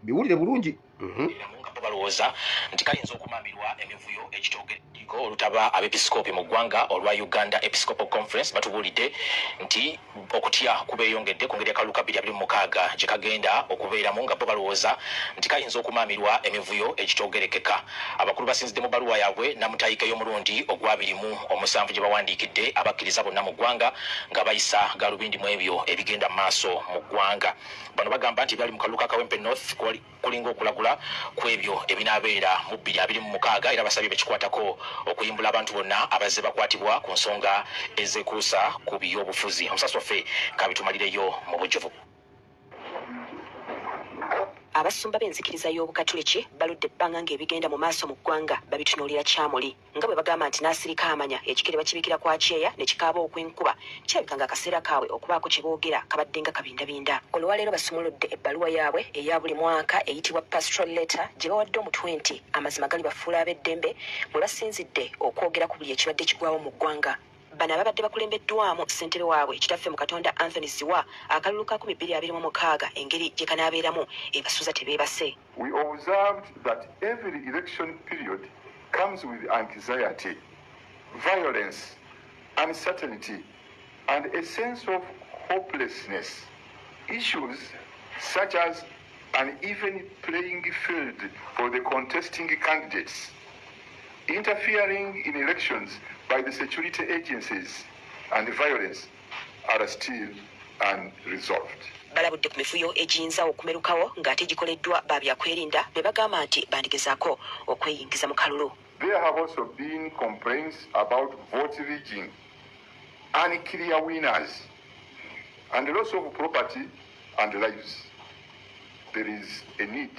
Biwulire bulungi. Nga bo Balowooza nti kayinza okumamirwa emivuyo ekitogeriko. Olutaba abepisikoopi mu ggwanga olwa Uganda Episcopal Conference batubuulidde nti okutya kubeeyongedde ku ngeri akalulu ka 2026 gye kagenda okubeeramu, nga bo balowooza nti kayinza okumamirwa emivuyo ekitogerekeka. Abakulu basinzidde mu bbaluwa yaabwe namutayika ey'omulundi ogwa 27 gye bawandiikidde abakkiriza bonna mu ggwanga, nga bayisa galubindi mu ebyo ebigenda mu maaso mu ggwanga. Bano bagamba nti ebyali mu kalulu ka Kawempe North kulinga okulagula ku ebyo ebinaabeera mu 2026, era basabye bekikwatako okuyimbula abantu bonna abazze bakwatibwa ku nsonga ezekuusa ku byobufuzi. Omusasi waffe kabitumalireyo mu bujjuvu. Abasumba b'enzikiriza y'Obukatuliki baludde ebbanga ng'ebigenda mu maaso mu ggwanga babitunuulira kyamuli, nga bwe bagamba nti n'asirika amanya ekikere bakibikira kwa kyeya ne kikaaba okw'enkuba. Kirabika nga akaseera kaabwe okubaako kye boogera kabadde nga kabindabinda. Olwaleero basumuludde ebbaluwa yaabwe eya buli mwaka eyitibwa Pastoral Letter, gye bawadde omutwe nti "Amazima gali bafuula ab'eddembe", mwe basinzidde okwogera ku buli ekibadde kigwawo mu ggwanga. Bano ababadde bakulembeddwamu ssentebe waabwe, kitaffe mu Katonda Anthony Ziwa, akalulu ka 2026 engeri gye kanaabeeramu ebasuza tebeebase. We observed that every election period comes with anxiety, violence, uncertainty, and a sense of hopelessness. Issues such as an even playing field for the contesting candidates, interfering in elections by the security agencies, and violence are still unresolved. Balabudde ku mivuyo egiyinza okumerukawo ng'ate gikoleddwa ba byakwerinda be bagamba nti bandigezaako okweyingiza mu kalulu. There have also been complaints about vote rigging, unclear winners, and loss of property and lives. There is a need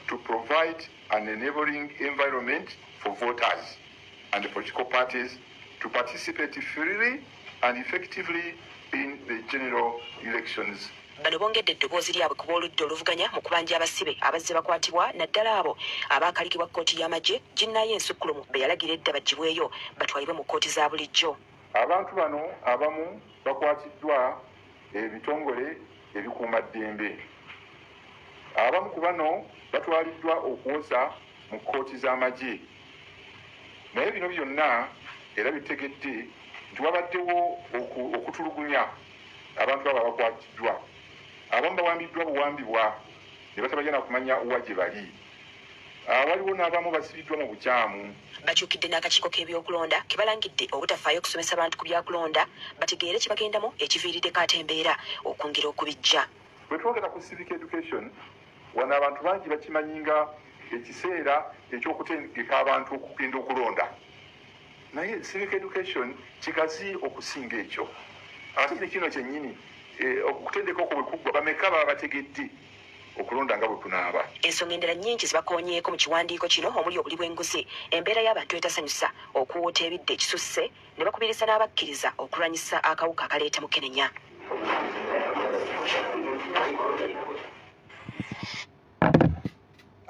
to provide an enabling environment for voters and the political parties to participate freely and effectively in the general elections. Bano bongedde eddoboozi lyabwe ku b'oludda oluvuganya mu kubanja abasibe abazze bakwatibwa, naddala abo abaakalikibwa kkooti y'amagye ginnayo ensukkulumu be yalagira edda baggyibweyo batwalibwe mu kkooti za bulijjo. Abantu bano abamu bakwatiddwa ebitongole ebikuumaddembe. Abamu ku bano batwaliddwa okuwoza mu kkooti z'amagye. Naye bino byonna era bitegedde nti wabaddewo okutulugunya abantu abo abakwatiddwa. Abamu bawambiddwa buwambibwa ne batabajja na kumanya wa gye bali. Waliwo n'abamu basibiddwa mu bukyamu. Bakyukidde n'akakiiko k'ebyokulonda ke balangidde obutafaayo okusomesa abantu ku byakulonda bategeere kye bagendamu, ekiviiriddeko ate embeera okwongera okubijja. Bwe twogera ku civic education wano, abantu bangi bakimanyi nga ekiseera ekyokutegeka abantu okugenda okulonda, naye civic education kigazi okusinga ekyo. Ate kino kino kyennyini, okutendeka okwo bwe kuggwa, bameka baba bategedde okulonda nga bwe kunaaba? Ensonga endala nnyingi zibakoonyeeko mu kiwandiiko kino, omuli obuli bw'enguzi, embeera y'abantu etasanyusa, okuwuuta ebidde ekisusse, ne bakubiriza n'abakkiriza okulwanyisa akawuka akaleeta mukenenya.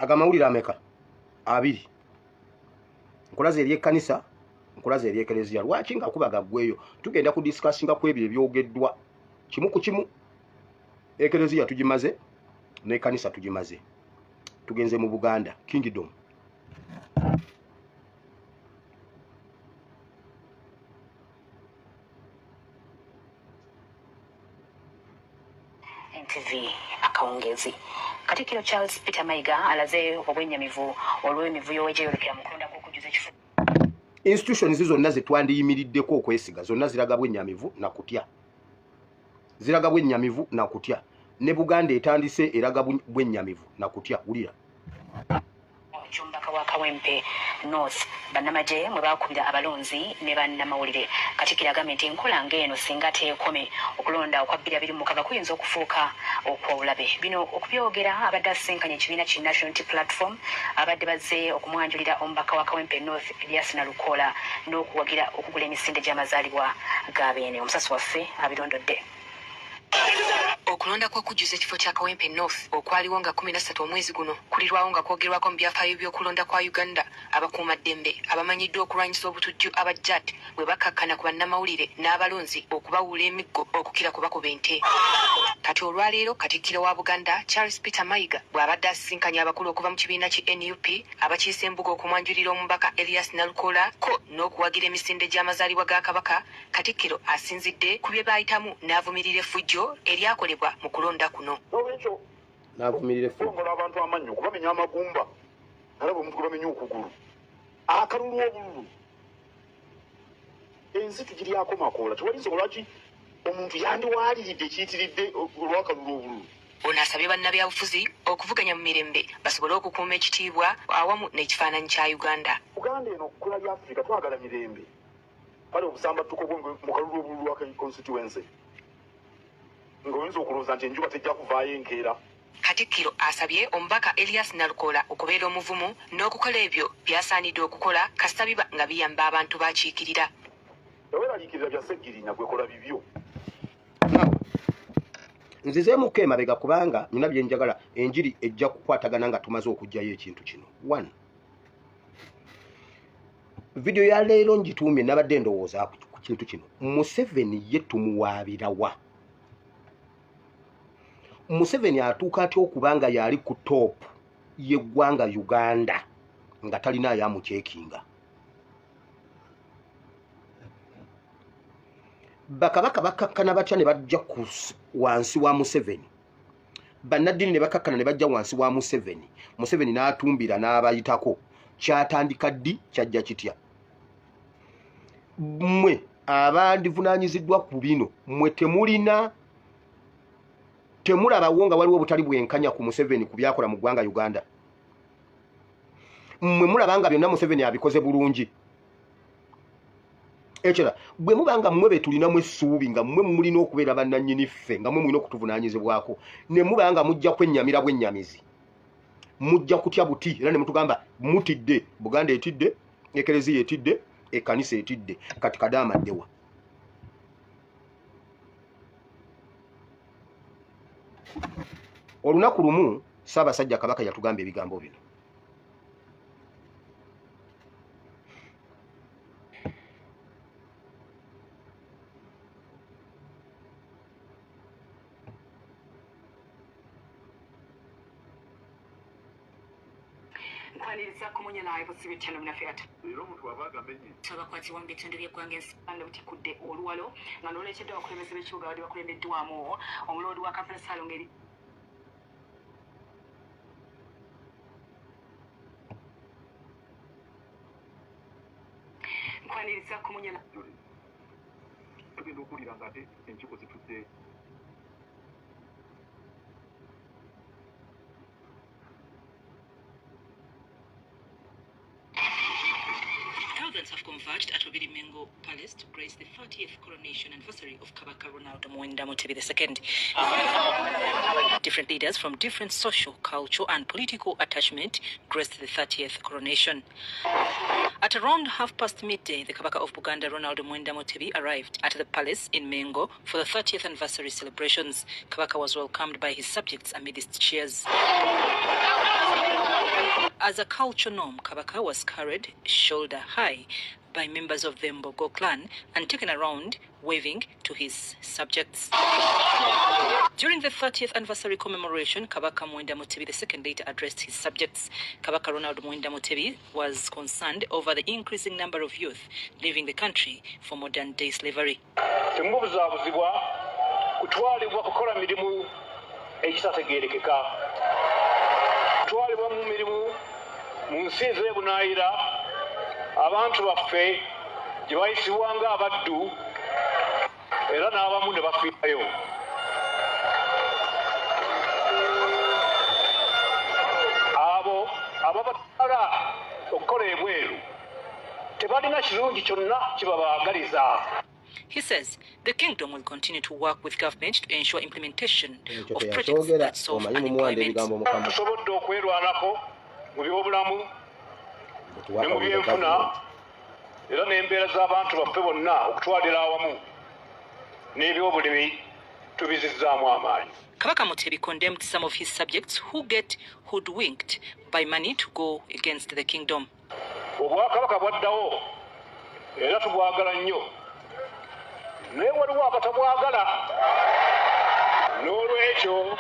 Agamawulire ameka? Abiri. Nkulaze eryekkanisa, nkulaze eryekereziya. Lwaki nga kuba gaggweyo tugenda kudiscussinga ku ebyo ebyogeddwa kimu ku kimu? Ekereziya tugimaze n'ekkanisa tugimaze, tugenze mu Buganda Kingdom. NTV akawungeezi. Katikkiro Charles Peter Mayiga alaze obwennyamivu olw'emivuyo egyeyolekera mu kulonda kw'okujjuza ekifo. Institutions zonna zetwandiyimiriddeko okwesiga zonna ziraga bwennyamivu na kutya, ziraga bwennyamivu na kutya. Ne Buganda etandise eraga bwennyamivu na kutya. Wulira. Eky'omubaka wa Kawempe North, bannamagye mwe baakubira abalonzi ne bannamawulire. Katikkiro agambye nti enkola ng'eno singa teekome, okulonda okwa 2026 kuyinza okufuuka okw'obulabe. Bino okubyogera abadde asisinkanye ekibiina ki National Unity Platform abadde bazze okumwanjulira omubaka wa Kawempe North Elias Nalukoola n'okuwagira okugula emisinde gy'amazaalibwa ga Beene. Omusasi waffe abirondodde. Okulonda kw'okujjuza ekifo kya Kawempe North okwaliwo nga 13 omwezi guno kulirwawo nga kwogerwako mu byafaayo by'okulonda kwa Uganda, abakuumaddembe abamanyiddwa okulwanyisa obutujju aba JAT bwe bakkakkana ku bannamawulire n'abalonzi okubawuula emiggo okukira ku bakuba ente. Kati olwaleero Katikkiro wa Buganda Charles Peter Mayiga bw'abadde asisinkanye abakulu okuva mu kibiina ki NUP abakiise embuga okumwanjulira omubaka Elias Nalukoola ko n'okuwagira emisinde gy'amazaalibwa ga Kabaka, Katikkiro asinzidde ku bye baayitamu n'avumirira effujjo eryakolebwa mu kulonda kuno. N'olwekyo N'avumirira effujjo. Okulongola abantu amannyo, okubamenya amagumba, nalaba omuntu gwe bamenya okugulu, akalulu obululu, ensi tugiryako makoola. Tewali nsonga lwaki omuntu yandiwaaliridde ekiyitiridde olw'akalulu obululu. Ono asabye bannabyabufuzi okuvuganya mu mirembe basobole okukuuma ekitiibwa awamu n'ekifaananyi kya Uganda. Uganda eno kkula lya Afirika, twagala mirembe. Kale obusambattuko bwo mu kalulu obululu lwa constituency, ng'oyinza okulowooza nti enjuba tejja kuvaayo enkeera. Katikkiro asabye omubaka Elias Nalukoola okubeera omuvumu n'okukola ebyo by'asaanidde okukola kasita biba nga biyamba abantu b'akiikirira. Teweeraliikirira bya Ssegirinya, gwe kola bibyo. Nzizeemuko emabega kubanga nina bye njagala. Enjiri ejja kukwatagana nga tumaze okuggyayo ekintu kino. One, vidiyo ya leero ngituumye, nabadde ndowooza ku kintu kino: Museveni ye tumuwaabirawa? Museveni atuuka atya okuba nga yali ku top y'eggwanga Uganda nga talina ayamucheckinga? Bakabaka bakakkana batya ne bajja ku wansi wa Museveni? Bannaddiini ne bakakkana ne bajja wansi wa Museveni, Museveni n'atumbira n'abayitako. Kyatandika ddi? Kyajja kitya? Mmwe abandivunaanyiziddwa ku bino, mmwe temulina, temulabawo nga waliwo obutali bwenkanya ku Museveni ku byakola mu ggwanga Uganda? Mmwe mulaba nga byonna Museveni abikoze bulungi? Ekira bwe muba nga mmwe be tulinamu essuubi, nga mmwe mulina okubeera bannannyini ffe, nga mmwe mulina okutuvunaanyizibwako, ne muba nga mujja kwennyamira bwennyamizi, mujja kutya buti era ne mutugamba mutidde, Buganda etidde, Ekereziya etidde, ekkanisa etidde, kati Kadaama ddewa? Olunaku lumu Ssaabasajja Kabaka yatugamba ebigambo bino. Nkwaniriza Kumunya Live Sibi 5. Era omuntu aba agamenye. Abakwatibwa mu bitundu by'eggwanga ensibanda butikudde oluwalo nga n'olwekyedde abakulembeze b'ekibuga babadde bakulembeddwamu omuloodi wa Kampala Ssaalongo eri Nkwaniriza Kumunya. Tugenda okuwulira nga ate enkiiko zitudde. Thousands have converged at Lubiri Mengo Palace to grace the 30th coronation anniversary of Kabaka Ronald Muwenda Mutebi II. Different leaders from different social, cultural and political attachment graced the 30th coronation. At around midday, the Kabaka of Buganda, Ronald Muwenda Mutebi, arrived at the palace in Mengo for the 30th anniversary celebrations. Kabaka was welcomed by his subjects amidst cheers. As a culture norm, Kabaka was carried shoulder high by members of the Mbogo clan and taken around waving to his subjects. During the 30th anniversary commemoration, Kabaka Muwenda Mutebi II later addressed his subjects. Kabaka Ronald Muwenda Mutebi was concerned over the increasing number of youth leaving the country for modern day slavery. Temubuzaabuzibwa kutwalibwa kukola mirimu egitategeerekeka, kutwalibwa mu mirimu mu nsi ez'ebunaayira abantu baffe gye bayisibwa ng'abaddu era n'abamu ne bafiirayo. Abo ababatwala okukola ebweru tebalina kirungi kyonna kibabaagaliza. He says the kingdom will continue to work with government to ensure implementation Ekyo of projects teyakyogera. that solve Omanyi mumuwanda unemployment. ebigambo mukamwa. Tusobodde okwerwanako mu byobulamu ne mu byenfuna era n'embeera z'abantu baffe bonna okutwalira awamu n'ebyobulimi tubizizzaamu amaanyi. Kabaka Mutebi condemned some of his subjects who get hoodwinked by money to go against the kingdom. Obwakabaka bwaddawo era tubwagala nnyo, naye waliwo abatabwagala. N'olwekyo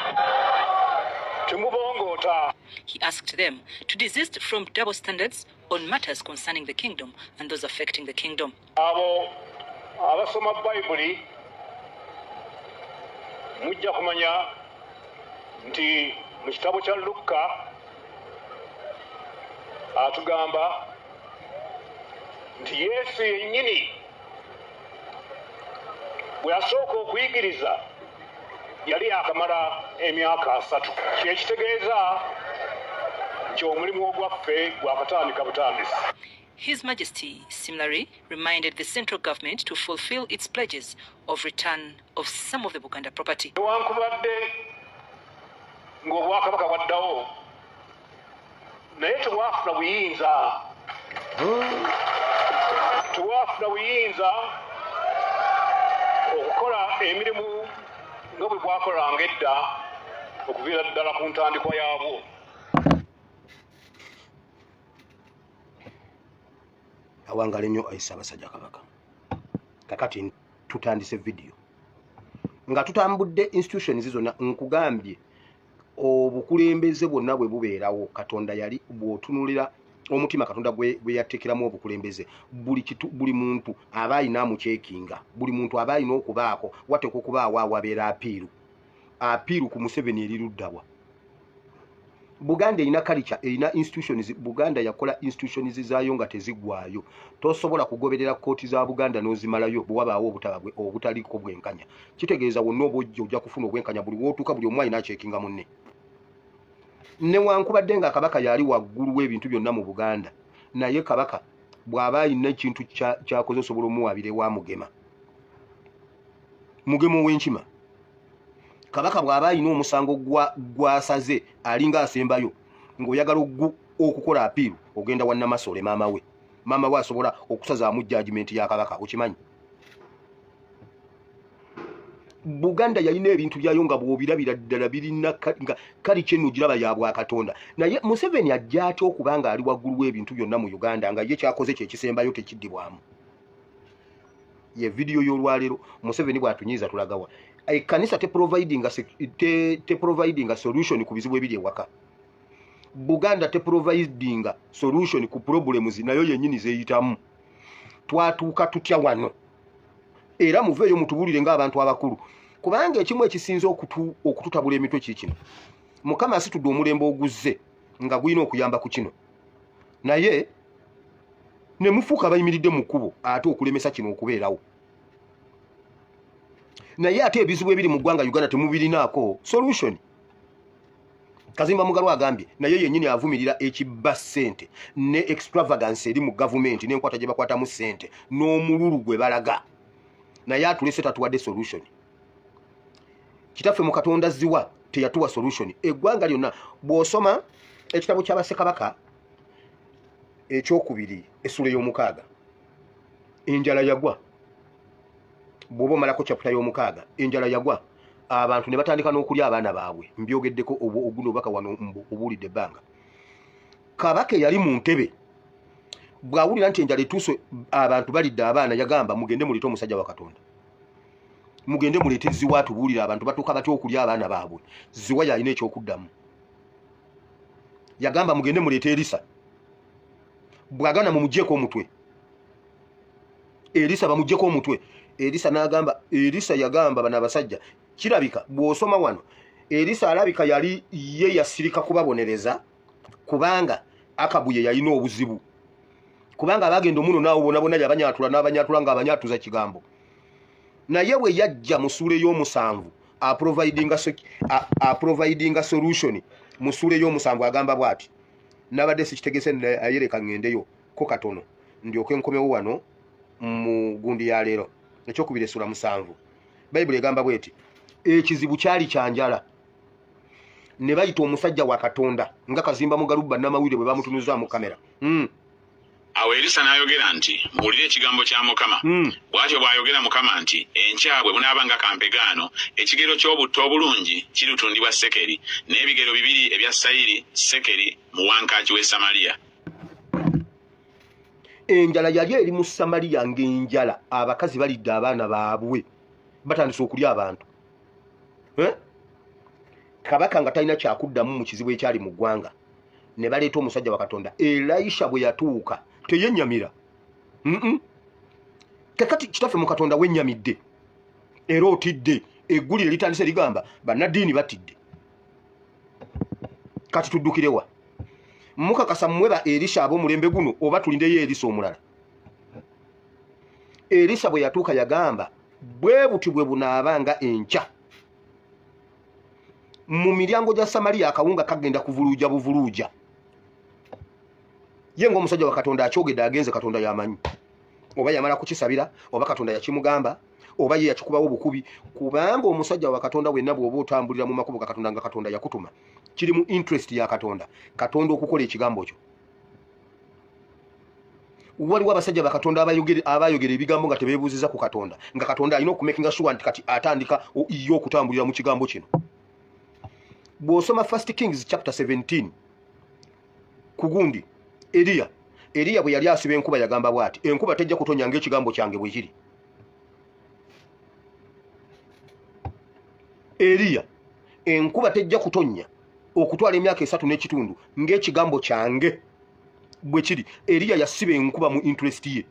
temubongoota. He asked them to desist from double standards on matters concerning the kingdom and those affecting the kingdom. Abo abasoma Bayibuli mujja kumanya nti mu kitabo kya Lukka atugamba nti Yesu yennyini bwe yasooka okuyigiriza yali akamala emyaka 3. Kyekitegeeza nti omulimu ogwaffe gwakatandika butandisi. His Majesty similarly reminded the central government to fulfill its pledges of return of some of the Buganda property. Newankubadde ng'obwakabaka bwaddawo, naye tebwafuna buyinza. Tebwafuna buyinza okukola emirimu nga bwe bwakolanga edda okuviira ddala ku ntandikwa yaabwo. Awangale nnyo ayi Ssaabasajja Kabaka. Kakati tutandise vidiyo nga tutambudde institutions zonna. Nkugambye obukulembeze bwonna bwe bubeerawo, Katonda yali bw'otunuulira omutima Katonda gwe yateekeramu obukulembeze, buli muntu aba alina amuceekinga, buli muntu aba alina okubaako, wateekwa okubaawo awabeera apiiru. Apiiru ku Museveni eri luddawa? Buganda erina culture, erina institutions. Buganda yakola institutions zaayo nga teziggwayo. Tosobola kugoberera kkooti za Buganda n'ozimalayo bwe wabaawo obutaba obutaliiko bwenkanya. Kitegeeza wonna oba ojja ojja kufuna obwenkanya buli w'otuuka, buli omu alina aceekinga munne. Newankubadde nga Kabaka yali waggulu w'ebintu byonna mu Buganda, naye Kabaka bw'aba alina ekintu kyakoze osobola omuwaabira ewa Mugema, Mugema ow'enkima. Kabaka bw'aba alina omusango gwasaze alinga asembayo, ng'oyagala okukola apiiru ogenda wa Namasole, maama we. Maama we asobola okusazaamu judgment ya Kabaka, okimanyi. Buganda yalina ebintu byayo nga bw'obirabira ddala birina nga kali kyeno giraba ya bwakatonda. Naye Museveni ajja atya okuba nga ali waggulu w'ebintu byonna mu Uganda nga ye kyakoze kyekisembayo tekiddibwamu? Ye vidiyo y'olwaleero. Museveni bw'atunyiiza tulagawa? Ekkanisa teprovidinga solution ku bizibu ebiri ewaka. Buganda teprovidinga solution ku problems nayo yennyini zeeyitamu. Twatuuka tutya wano? Era muveeyo mutubuulire ng'abantu abakulu, kubanga ekimu ekisinze okututabula emitwe kiikino. Mukama asitudde omulembe oguzze nga gulina okuyamba ku kino, naye ne mufuuka bayimiridde mu kkubo ate okulemesa kino okubeerawo. Naye ate ebizibu ebiri mu ggwanga Uganda temubirinaako solution. Kazimba Mugalu agambye naye yennyini avumirira ekibba ssente ne extravagance eri mu gavumenti n'enkwata gye bakwatamu ssente n'omululu gwe balaga, naye atulese tatuwadde solution. Kitaffe mu Katonda ziwa teyatuwa solution. Eggwanga lyonna bw'osoma ekitabo kya Bassekabaka ekyokubiri essula ey'omukaaga, enjala yagwa. Bw'oba omalako chapter y'omukaaga, enjala yagwa, abantu ne batandika n'okulya abaana baabwe. Mbyogeddeko oguno obubaka wano obuwulidde ebbanga. Kabaka eyali mu ntebe bw'awulira nti enjala etuuse, abantu balidde abaana, yagamba mugende muleete omusajja wa Katonda, mugende muleete Ziwa atubuulire abantu batuuka batya okulya abaana baabwe. Ziwa yalina ekyokuddamu. Yagamba mugende muleete Erisa, bw'agana mumuggyeko omutwe. Erisa bamuggyeko omutwe. Erisa n'agamba, Erisa yagamba bano abasajja, kirabika bw'osoma wano Erisa alabika yali ye yasirika kubabonereza, kubanga Akabu ye yalina obuzibu, kubanga abagenda omuno naawo bona bonna yabanyatula n'abanyatula ng'abanyatuza kigambo. Naye bwe yajja mu ssuula ey'omusanvu aprovidinga solution. Mu ssuula ey'omusanvu agamba bw'ati, nabadde sikitegese naye leka ŋŋendeyo ko katono ndyoke nkomewo wano mu gundi ya leero. Ekyokubiri essula 7, Bayibuli egamba bw'eti, ekizibu kyali kya njala, ne bayita omusajja wa Katonda nga Kazimba Mugalu bannamawulire bwe bamutunuzaamu kamera. Awo Erisa n'ayogera nti, muwulire ekigambo kya Mukama. Bw'atyo bw'ayogera Mukama nti, enkya bwe bunaaba nga kampegaano, ekigero ky'obutto obulungi kirutundibwa sekeri, n'ebigero 2 ebya sayiri sekeri mu wankaaki w'e Samaliya. Enjala yali eri mu Samaliya, ng'enjala abakazi balidde abaana baabwe, batandise okulya abantu. Kabaka nga talina kyakuddamu mu kizibu ekyali mu ggwanga, ne baleeta omusajja wa Katonda. Elisha bwe yatuuka teyennyamira. Kakati kitaffe mu Katonda wennyamidde era otidde, eggulire litandise ligamba bannaddiini batidde. Kati tuddukirewa? Mukakasa mmwe ba Elisha ab'omulembe guno oba tulindeyo Elisa omulala? Elisa bwe yatuuka yagamba bwe buti bwe bunaabanga enkya mu miryango gya Samaliya akawunga kagenda kuvuluuja buvuluuja. Ye ng'omusajja wa Katonda akyogedde agenze, Katonda yamanyi oba yamala kukisabira oba Katonda yakimugamba oba ye yakikubawo bukubi, kubanga omusajja wa Katonda wenna bw'oba otambulira mu makubo ga Katonda nga Katonda yakutuma, kiri mu interest ya Katonda, Katonda okukola ekigambo kyo. Waliwo abasajja ba Katonda abayogera ebigambo nga tebeebuuziza ku Katonda, nga Katonda alina okumakinga sure nti kati atandika ye okutambulira mu kigambo kino. Bw'osoma 1 Kings chapter 17 ku gundi Eriya bwe yali asiba enkuba yagamba bw'ati, enkuba tejja kutonya ng'ekigambo kyange bwe kiri. Eriya, enkuba tejja kutonya okutwala emyaka 3 n'ekitundu ng'ekigambo kyange bwe kiri. Eriya yasiba enkuba mu interest ye.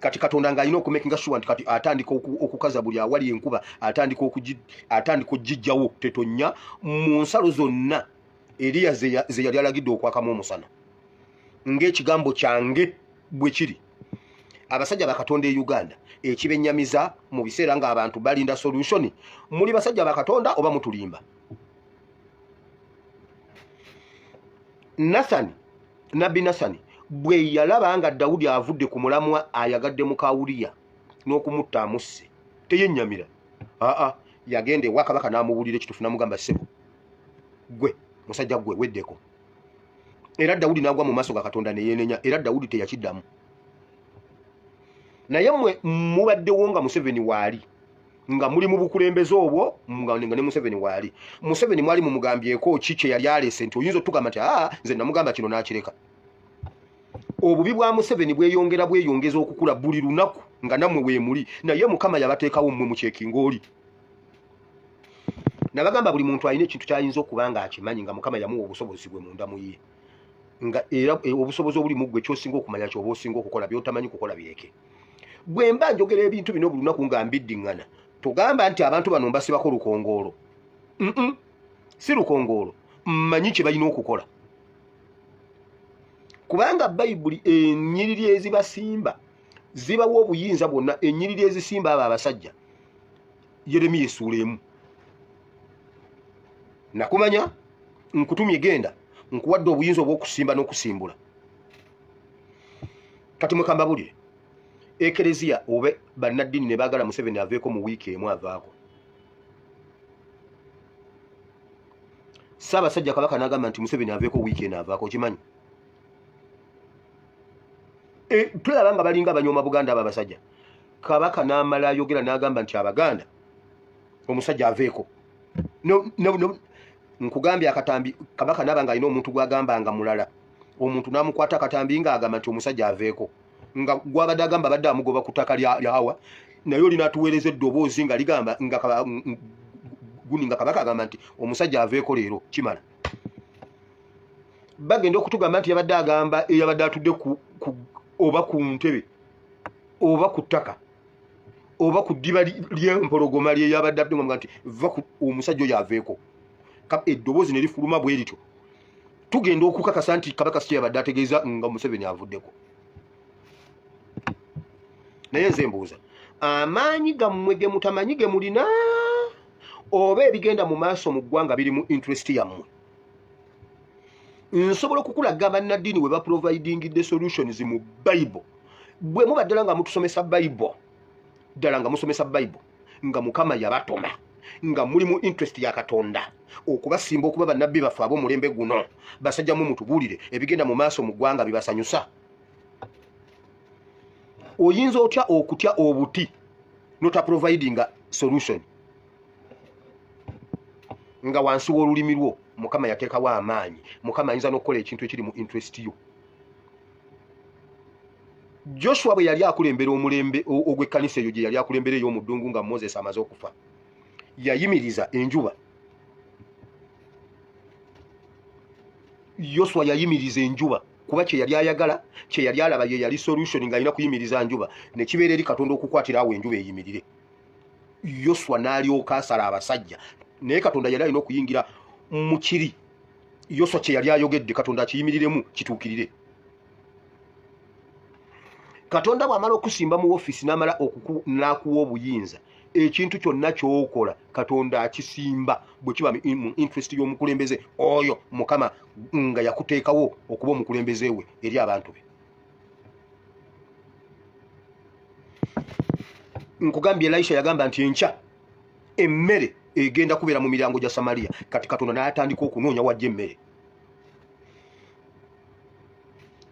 Kati Katonda ng'alina okumakinga sure nti kati atandika okukaza buli awali enkuba, atandika okugijjawo tetonya mu nsalo zonna Eriya ze yali alagidde okwakamu omusana ng'ekigambo kyange bwe kiri. Abasajja ba Katonda e Uganda ekibennyamiza mu biseera ng'abantu balinda solution, muli basajja ba Katonda oba mutulimba? Nathani, Nabbi Nathani bwe yalaba nga Dawudi avudde ku mulamwa ayagadde muka Uliya n'okumutta amusse, teyennyamira. Aa, yagenda ewa kabaka n'amubuulira ekituufu n'amugamba, ssebo gwe musajja gwe weddeko. Era Dawudi n'agwa mu maaso ga Katonda ne yeenenya, era Dawudi teyakiddamu. Naye mmwe mubaddewo nga Museveni waali, nga muli mu bukulembeze obwo nga ne Museveni waali. Museveni mwali mumugambyeko ki kye yali aleese nti oyinza otugamba nti aa nze namugamba kino n'akireka. Obubi bwa Museveni bweyongera bweyongeza okukula buli lunaku nga nammwe weemuli, naye Mukama yabateekawo mmwe mukyekinga oli. Nabagamba buli muntu alina ekintu ky'ayinza okuba nga akimanyi nga Mukama yamuwa obusobozi bwe munda mu ye, nga era obusobozi obuli mu ggwe ky'osinga okumanya ky'oba osinga okukola, by'otamanyi kukola bireke. Bwe mba njogera ebintu bino buli lunaku nga mbiddiŋŋana, togamba nti abantu bano mbasibako lukongoolo. Si lukongoolo, mmanyi kye balina okukola. Kubanga Bayibuli ennyiriri ezibasimba zibawa obuyinza bwonna. Ennyiriri ezisimba abo abasajja, Yeremiya essuula 1. Nakumanya, nkutumye genda, nkuwadde obuyinza obw'okusimba n'okusimbula. Kati mwe kambabulire, Ekereziya obe bannaddiini ne baagala Museveni aveeko mu wiiki emu avaako. Ssaabasajja Kabaka n'agamba nti Museveni aveeko wiiki eno avaako, okimanyi? Tulaba nga balinga abanyooma Buganda abo abasajja. Kabaka n'amala ayogera n'agamba nti Abaganda omusajja aveeko. Nkugambye akatambi, Kabaka n'aba ng'alina omuntu gw'agamba nga mulala, omuntu n'amukwata akatambi ng'agamba nti omusajja aveeko, nga gw'abadde agamba abadde amugoba ku ttaka lya Hawa, naye oli n'atuweereza eddoboozi nga ligamba nga Kabaka agamba nti omusajja aveeko leero kimala. Bagenda okutugamba nti yabadde agamba eyabadde atudde oba ku ntebe oba ku ttaka oba ku ddiba ly'empologoma lye yabadde atudde nti va omusajja oyo aveeko. Eddoboozi ne lifuluma bwe lityo. Tugenda okukakasa nti Kabaka si yabadde ategeeza nga Museveni avuddeko. Naye nze mbuuza, amaanyi gammwe ge mutamanyi ge mulina oba ebigenda mu maaso mu ggwanga biri mu interest yammwe? Nsobola okukulaga bannaddiini we baprovidingidde solutions mu Bible. Bwe muba ddala nga mutusomesa Bible, ddala nga musomesa Bible, nga Mukama yabatuma, nga muli mu interest ya Katonda okubasimba okuba bannabbi baffe ab'omulembe guno, basajja mu mutubuulire ebigenda mu maaso mu ggwanga bibasanyusa. Oyinza otya okutya obuti notaprovidinga solution nga wansi w'olulimi lwo Mukama yateekawo amaanyi? Mukama ayinza n'okukola ekintu ekiri mu interest yo. Joshua bwe yali akulembera omulembe ogw'ekkanisa eyo gye yali akulembera ey'omuddungu nga Moses amaze okufa, yayimiriza enjuba Yoswa yayimiriza enjuba kuba kye yali ayagala, kye yali alaba ye yali solution ng'alina kuyimiriza njuba, ne kibeera eri Katonda okukwatira awo enjuba eyimirire. Yoswa n'alyoka asala abasajja, naye Katonda yali alina okuyingira mu kiri Yoswa kye yali ayogedde, Katonda akiyimiriremu kituukirire. Katonda bw'amala okusimba mu ofiisi n'amala n'akuwa obuyinza, ekintu kyonna ky'okola Katonda akisimba bwe kiba mu interest y'omukulembeze oyo Mukama nga yakuteekawo okuba omukulembeze we eri abantu be. Nkugambye Elisha yagamba nti enkya emmere egenda kubeera mu miryango gya Samaria. Kati Katonda n'atandika okunoonya wajja emmere.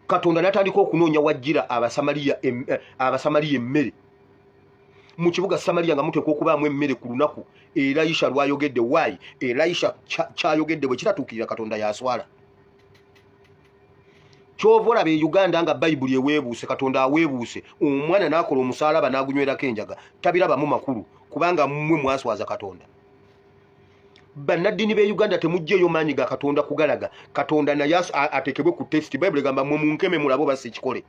Katonda n'atandika okunoonya wajjira Abasamaliya emmere. Mu kibuga Samaria nga muteekwa okubaamu emmere ku lunaku Elisha lw'ayogedde. Why? Elisha kyayogedde bwe kitatuukirira Katonda yaswala. Ky'ova olaba e Uganda nga Bayibuli eweebuuse, Katonda aweebuuse, omwana n'akola omusaalaba n'agunywerako enjaga, tabirabamu makulu kubanga mmwe mwaswaza Katonda. Bannaddiini b'e Uganda temuggyeeyo maanyi ga Katonda kugalaga. Katonda naye ateekebwe ku test. Bayibuli egamba mmwe munkeme mulabe oba si kikole.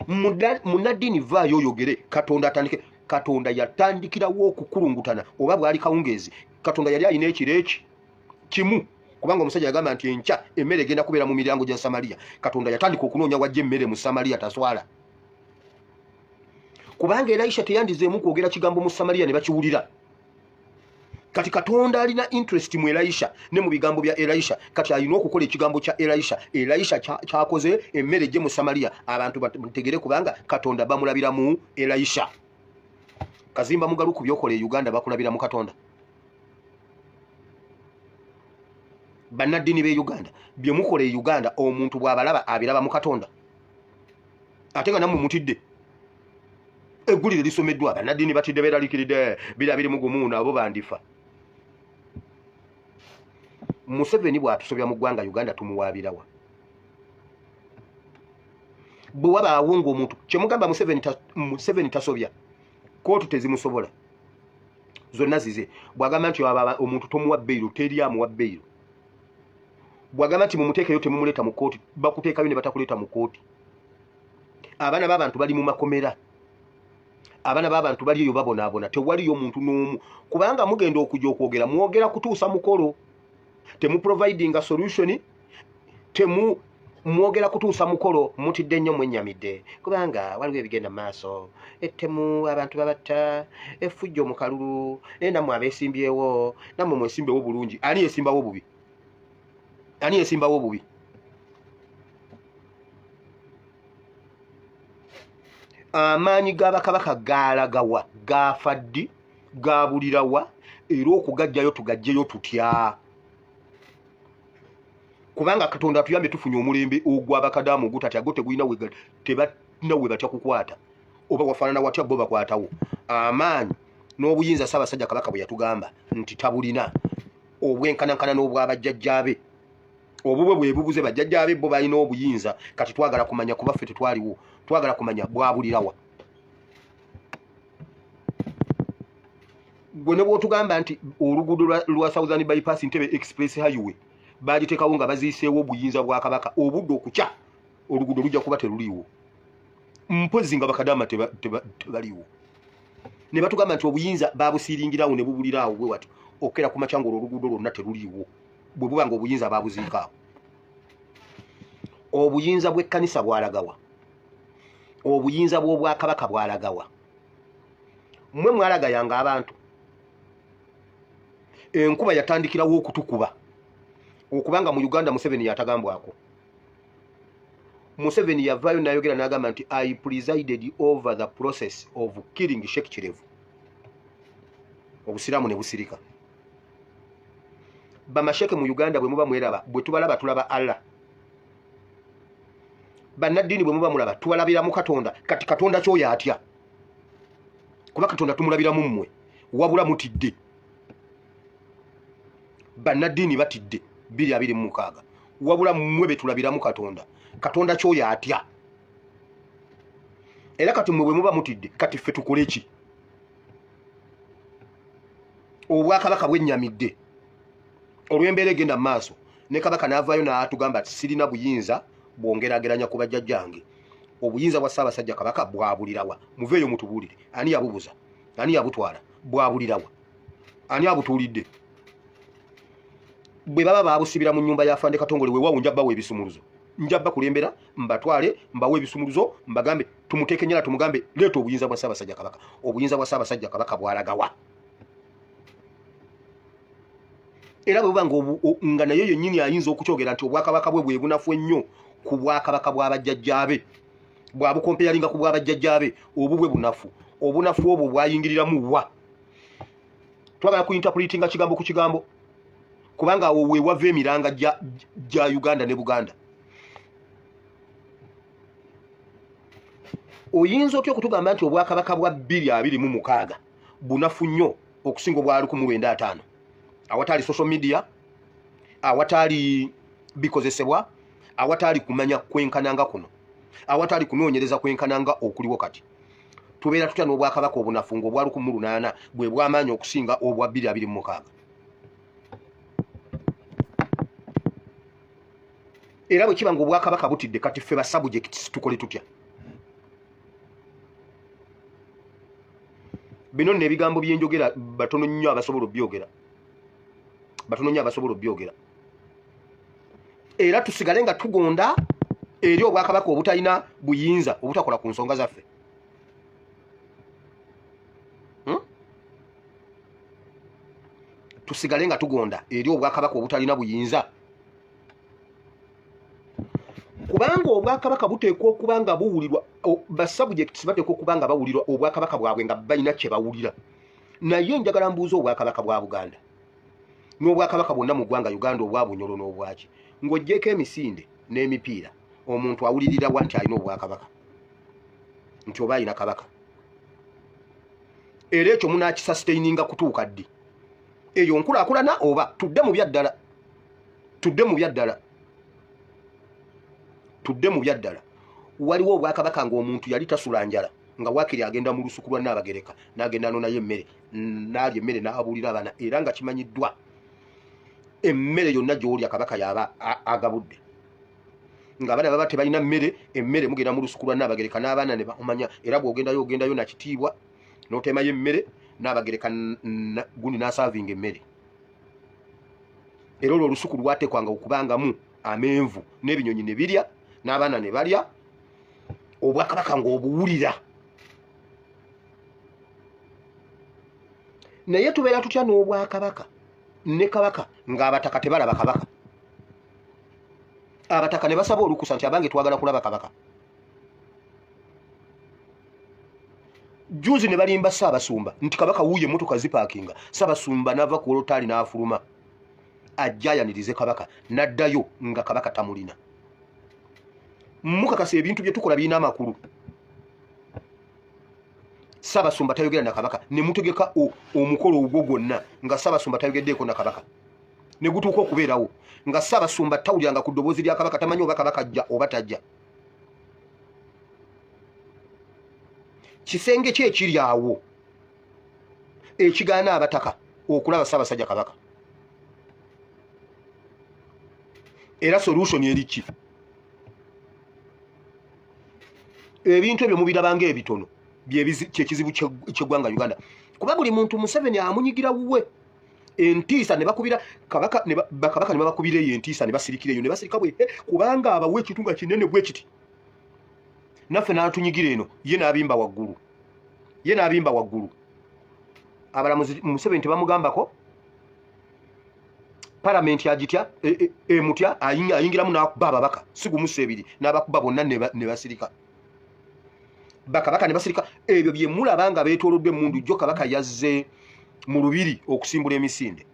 Munnaddiini vaayo oyogere, Katonda atandike. Katonda yatandikirawo okukulungutana oba bwali kawungeezi. Katonda yali alina ekiro eki kimu, kubanga omusajja yagamba nti enkya emmere egenda kubeera mu miryango gya Samaria. Katonda yatandika okunoonya wajja emmere mu Samaria, taswala. Kubanga Elisha teyandizeemu kwogera kigambo mu Samaria ne bakiwulira. Kati Katonda alina interest mu Elisha ne mu bigambo bya Elisha. Kati alina okukola ekigambo kya Elisha. Elisha kyakoze emmere gye mu Samaria, abantu bategere kubanga Katonda bamulabira mu Elisha. Kazimba Mugalu ku by'okola e Uganda bakulabira mu Katonda. Bannaddiini b'e Uganda bye mukola e Uganda omuntu bw'abalaba abiraba mu Katonda, ate nga nammwe mutidde. Eggulire lisomeddwa, bannaddiini batidde, beeraliikiridde, 2021 nabo bandifa. Museveni bw'atusobya mu ggwanga Uganda tumuwaabirawa? Bwe wabaawo ng'omuntu kye mugamba Museveni tasobya, kkooti tezimusobola, zonna zize. Bw'agamba nti omuntu tomuwa bbeiro, teri amuwa bbeiro. Bw'agamba nti mumuteekeyo temumuleeta mu kkooti, bakuteekayo ne batakuleeta mu kkooti. Abaana b'abantu bali mu makomera, abaana b'abantu bali eyo babonaabona, tewaliyo muntu n'omu. Kubanga mugenda okujja okwogera, mwogera kutuusa mukolo, temuprovidinga solution, mwogera kutuusa mukolo. Mutidde nnyo, mwennyamidde kubanga waliwo ebigenda mu maaso, ettemu, abantu babatta, effujjo mu kalulu, naye nammwe abeesimbyewo, nammwe mwesimbewo bulungi. Ani yesimbawo bubi? Ani yesimbawo bubi? Amaanyi g'abakabaka gaalagawa, gaafa ddi, gaabulirawa, era okugajjayo tugajjeyo tutya? Kubanga Katonda atuyambye tufunye omulembe ogw'abakadaamu ogutatya, gwo tegulina tebalina we batya kukwata, oba wafaanana watya bo bakwatawo. Amaanyi n'obuyinza Ssaabasajja Kabaka bwe yatugamba nti tabulina, obwenkanankana n'obwabajjajjaabe. Obubwe bwe bubuze, bajjajjaabe bo balina obuyinza. Kati twagala kumanya, kuba ffe tetwaliwo, twagala kumanya bwabulirawa. Gwe ne bw'otugamba nti oluguudo lwa Southern Bypass Entebbe Express Highway bagiteekawo nga baziiseewo obuyinza bwa Kabaka, obudde okukya oluguudo lujja kuba teruliiwo, mpozzi nga bakadaama tebaliiwo. Ne batugamba nti obuyinza babusiringirawo ne bubuliraawo bwe watyo, okukera ku makya ng'olwo oluguudo lwonna teruliiwo, bwe buba nga obuyinza babuziikaawo. Obuyinza bw'ekkanisa bwalagawa? Obuyinza bw'obwakabaka bwalagawa? Mmwe mwalagayanga abantu. Enkuba yatandikirawo okutukuba okubanga mu Uganda Museveni yatagambwako. Museveni yavaayo n'ayogera n'agamba nti I presided over the process of killing Sheikh Kirevu. Obusiraamu ne busirika. Bamasheke mu Uganda bwe muba mweraba, bwe tubalaba tulaba Allah. Bannaddiini bwe muba mulaba tubalabira mu Katonda. Kati Katonda ky'oyo atya? Kuba Katonda tumulabiramu mmwe, wabula mutidde. Bannaddiini batidde 2026, wabula mmwe be tulabiramu Katonda. Katonda ky'oyo atya? Era kati mmwe bwe muba mutidde, kati ffe tukole ki? Obwakabaka bwennyamidde olw'embeera egenda mu maaso, Ne kabaka n'avaayo n'atugamba ati sirina buyinza bwongerageranya ku bajjajjange. Obuyinza bwa Ssaabasajja Kabaka bwabulirawa? Muveeyo mutubuulire. Ani yabubuza? Ani yabutwala? Bwabulirawa? Ani abutuulidde? Bwe baba baabusibira mu nnyumba ya Afande Katongole, weewaawo nja bawa ebisumuluzo, nja bakulembera mbatwale mbawe ebisumuluzo, mbagambe tumuteeke nyala, tumugambe leeta obuyinza bwa Ssaabasajja Kabaka. Obuyinza bwa Ssaabasajja Kabaka bwalagawa? Era bwe buba nga naye yennyini ayinza okukyogera nti obwakabaka bwe bwe bunafu ennyo ku bwakabaka bw'abajjajjaabe, bwabukompeyalinga ku bw'abajjajjaabe, obubwe bunafu. Obunafu obwo bwayingiriramu wa? Twagala kuinterpretinga kigambo ku kigambo, kubanga awo we wava emiranga gya Uganda ne Buganda. Oyinza otya okutugamba nti obwakabaka bwa 2026 bunafu nnyo okusinga obwa 1950, awatali social media, awatali bikozesebwa, awatali kumanya kwenkananga kuno, awatali kunoonyereza kwenkananga okuliwo kati? Tubeera tutya n'obwakabaka obunafu ng'obwa 1800 bwe bw'amaanyi okusinga obwa 2026? Era bwe kiba ng'obwakabaka butidde, kati ffe ba subjects tukole tutya? Bino nno ebigambo byenjogera batono nnyo abasobola obyogera, batono nnyo abasobola obyogera. Era tusigale nga tugonda eri obwakabaka obutalina buyinza, obutakola ku nsonga zaffe. Tusigale nga tugonda eri obwakabaka obutalina buyinza, kubanga obwakabaka buteekwa okuba nga buwulirwa. Ba subjects bateekwa okuba nga bawulirwa obwakabaka bwabwe, nga balina kye bawulira. Naye njagala mbuuza obwakabaka bwa Buganda n'obwakabaka bwonna mu ggwanga Uganda, obwa Bunyoro n'obwaki, ng'oggyeko emisinde n'emipiira, omuntu awulirira wa nti alina obwakabaka, nti oba alina kabaka? Era ekyo munaakisustaininga kutuuka ddi? Eyo nkulaakulana oba tudde mu byaddala? Tudde mu byaddala, tudde mu byaddala. Waliwo obwakabaka ng'omuntu yali tasula njala, nga waakiri agenda mu lusuku lwa Nnaabagereka n'agenda anonayo emmere, n'alya emmere n'abuulira abaana. Era nga kimanyiddwa emmere yonna gy'olya kabaka y'aba agabudde. Ng'abaana baba tebalina mmere, emmere mugenda mu lusuku lwa Nnaabagereka n'abaana ne bamanya. Era bw'ogendayo ogendayo na kitiibwa, n'otemayo emmere, Nnaabagereka gundi n'asaavinga emmere. Era olwo olusuku lwateekwanga okubangamu amenvu n'ebinyonyi ne birya n'abaana ne balya. Obwakabaka ng'obuwulira. Naye tubeera tutya n'obwakabaka ne kabaka ng'abataka tebalaba kabaka? Abataka ne basaba olukusa nti abange twagala kulaba kabaka. Juzi ne balimba Ssaabasumba nti kabaka wuuyo, emmotoka zipaakinga. Ssaabasumba n'ava ku olotaali n'afuluma ajja ayanirize kabaka, n'addayo nga kabaka tamulina. Mukakasa ebintu bye tukola birina amakulu? Ssaabasumba tayogera na kabaka, ne mutegeka omukolo ogwo gwonna nga Ssaabasumba tayogeddeeko na kabaka, ne gutuuka okubeerawo nga Ssaabasumba tawuliranga ku ddoboozi lya kabaka, tamanyi oba kabaka ajja oba tajja. Kisenge ki ekiri awo ekigaana abataka okulaba Ssaabasajja Kabaka? Era solution eri ki? Ebintu ebyo mubirabanga ebitono, kyekizibu kyeggwanga Uganda, kuba buli muntu Museveni amunyigira wuwe entiisa. Ne bakubira kabaka, bakabaka ne babakubira eyo entiisa, ne basirikira eyo, ne basirika bwe, kubanga abawa ekintu nga kinene bwe kiti. Naffe n'atunyigira eno, ye n'abimba waggulu, ye n'abimba waggulu. Abalamuzi Museveni tebamugambako, palamenti agitya, emutya, ayingiramu n'akuba ababaka si gumusa ebiri, n'abakuba bonna ne basirika, bakabaka ne basirika. Ebyo bye mulaba nga beetooloddwa emmundu. Jjo kabaka yazze mu lubiri okusimbula emisinde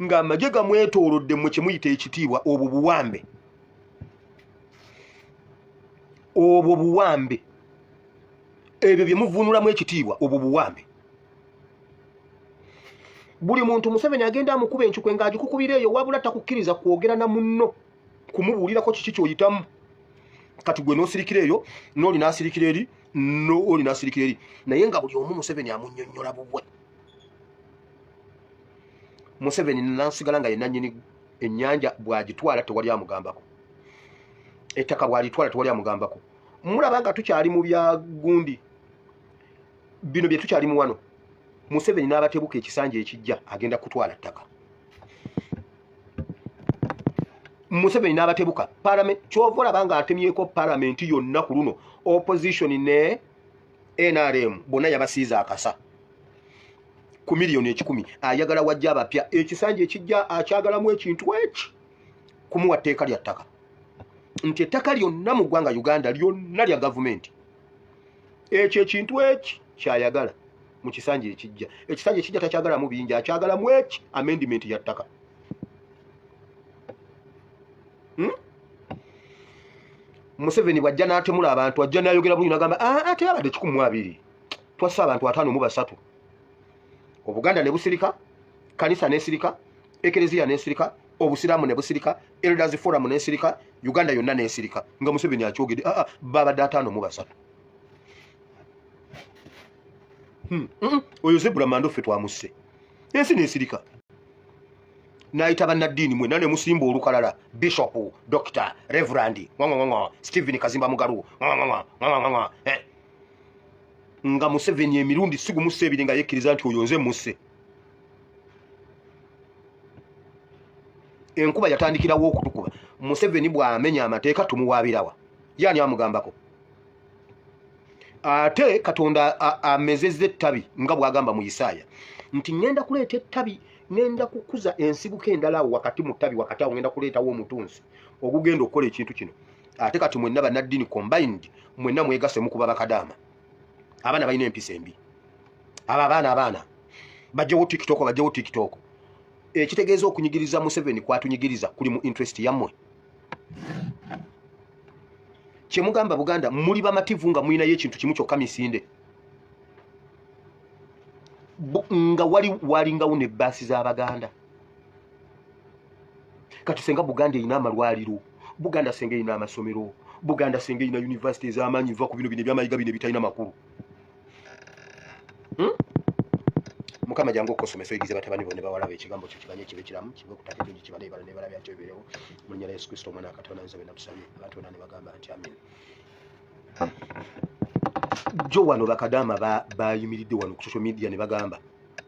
ng'amagye gamwetoolodde. Mmwe kye muyita ekitiibwa, obwo buwambe, obwo buwambe. Ebyo bye muvuunulamu ekitiibwa, obwo buwambe. Buli muntu Museveni agenda amukuba enkikwe ng'agikukubira eyo, wabula takukkiriza kwogera na munno kumubuulirako kiki ky'oyitamu. Kati gwe n'osirikira eyo, n'oli n'asirikira eri, n'oli n'asirikira eri, naye nga buli omu Museveni amunnyonnyola bubwe. Museveni nasigala nga ye nannyini Ennyanja bw'agitwala tewali amugambako, ettaka bw'alitwala tewali amugambako. Mulaba nga tukyali mu bya gundi bino bye tukyalimu wano. Museveni n'abatebuka ekisanja ekijja agenda kutwala ttaka. Museveni n'abatebuka parliament, ky'ova olaba nga atemyeko palamenti yonna ku luno, opposition ne NRM bonna yabasiiza akasa ku 1,000,000. Ayagala wajja abapya ekisanja ekijja akyagalamu ekintu eki kumuwa tteeka lya ttaka, nti ettaka lyonna mu ggwanga Uganda lyonna lya gavumenti. Ekyo ekintu eki kyayagala mu kisanja ekijja. Ekisanja ekijja takyagalamu bingi, akyagalamu eki amendment ya ttaka. Museveni bw'ajja n'atemula abantu, ajja n'ayogera bulungi n'agamba ate abadde 120, twassa abantu 53. Obuganda ne busirika, kanisa n'esirika, ekereziya n'esirika, obusiraamu ne busirika, elders forum n'esirika, Uganda yonna n'esirika nga Museveni akyogedde babadde 53. Oyo Zebra Mando ffe twamusse, ensi n'esirika. N'ayita bannaddiini mwenna ne musimba olukalala, Bishop, Dr, Reverend ng'ong'ong'o, Stephen Kazimba Mugalu ng'ong'ong'o, nga Museveni emirundi si gumusse ebiri nga yekkiriza nti oyo nze musse. Enkuba yatandikirawo okutukuba. Museveni bw'amenya amateeka tumuwaabirawa, yaani amugambako? Ate Katonda amezezza ettabi nga bw'agamba mu Isaaya nti ŋŋenda kuleeta ettabi, ŋŋenda kukuza ensibuko endala awo wakati mu ttabi, wakati awo ŋŋenda kuleetawo omutunsi ogugenda okukola ekintu kino. Ate kati mwenna bannaddiini combined mwenna mwegase mukuba bakadaama. Abaana balina empisa embi, abo abaana bajjewo TikTok, bajjewo TikTok. Ekitegeeza okunyigiriza Museveni kwatunyigiriza kuli mu interest yammwe. Kyemugamba Buganda muli bamativu nga mulinayo ekintu kimu kyokka, misinde nga walingawo ne bbaasi z'Abaganda. Kati senga Buganda erina amalwaliro, Buganda senga erina amasomero, Buganda senga erina yunivasite ez'amaanyi, nva ku bino bino ebyamayiga bino ebitalina makulu. Mukama jangu okosomesa oyigize batabani bo ne bawala bo ekigambo kyo kibanye kibe kiramu, kibe okutaka ekirungi kibale ebibala n'ebibala byakyo bibeerewo. Mu linnya lya Yesu Kristo omwana wa Katonda nze bwe natusabye, abantu bonna ne bagamba nti amen. Jo wano bakadaama bayimiridde wano ku social media ne bagamba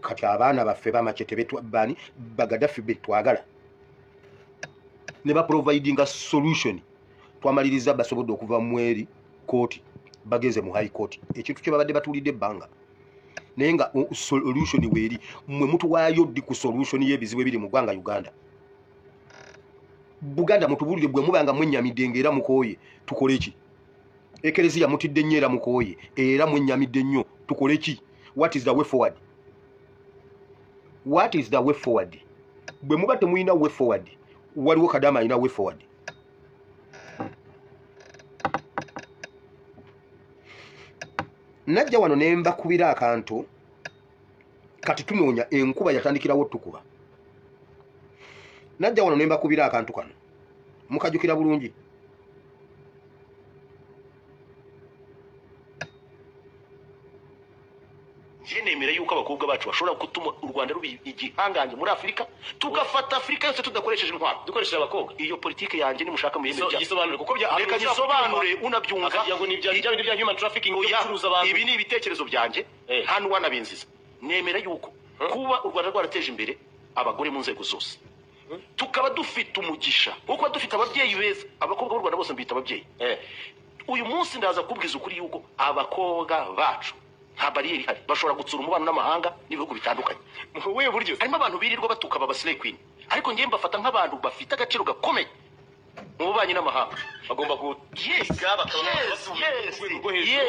kati abaana baffe bamacete bani Bagaddafi be twagala, ne baprovidinga solution. Twamaliriza basobodde okuva mu eri kooti bagenze mu high court, ekintu kye babadde batuulidde ebbanga, naye nga solution weeri. Mmwe mutuwaayo ddi ku solution y'ebizibu ebiri mu ggwanga Uganda? Buganda mutubuulire, bwe muba nga mwennyamidde ng'era mukooye tukole ki? Ekereziya mutidde nnyo era mukooye era mwennyamidde nnyo tukole ki? What is the way forward? What is the way forward? Bwe muba temulina way forward, waliwo kadaama alina way forward. Najja wano ne mbakubira akantu, kati tunoonya enkuba yatandikirawo tukuba. Najja wano ne mbakubira akantu kano, mukajjukira bulungi. Nemera yuko abakobwa bacu bashobora gutuma u Rwanda ruba igihangange muri Afurika, tugafata Afurika yose tudakoresheje intwaro, dukoresheje abakobwa. Iyo politike yanjye nimushaka muyemere, gisobanure kuko bya reka gisobanure unabyumva akagira ngo ni bya human trafficking byo gucuruza abantu. Ibi ni ibitekerezo byanjye, nta n'uwanabinziza. Nemera yuko kuba u Rwanda rwarateje imbere abagore mu nzego zose, tukaba dufite umugisha wo kuba dufite ababyeyi beza. Abakobwa b'u Rwanda bose mbita ababyeyi. Uyu munsi ndaza kubwiza ukuri yuko abakobwa bacu nta bariyeri ihari, bashobora gutsura umubano n'amahanga n'ibihugu bitandukanye. Mu buhe buryo? Harimo abantu birirwa batuka aba slay queen, ariko ngiye mbafata nk'abantu bafite agaciro gakomeye mu bubanyi n'amahanga. Bagomba kwiga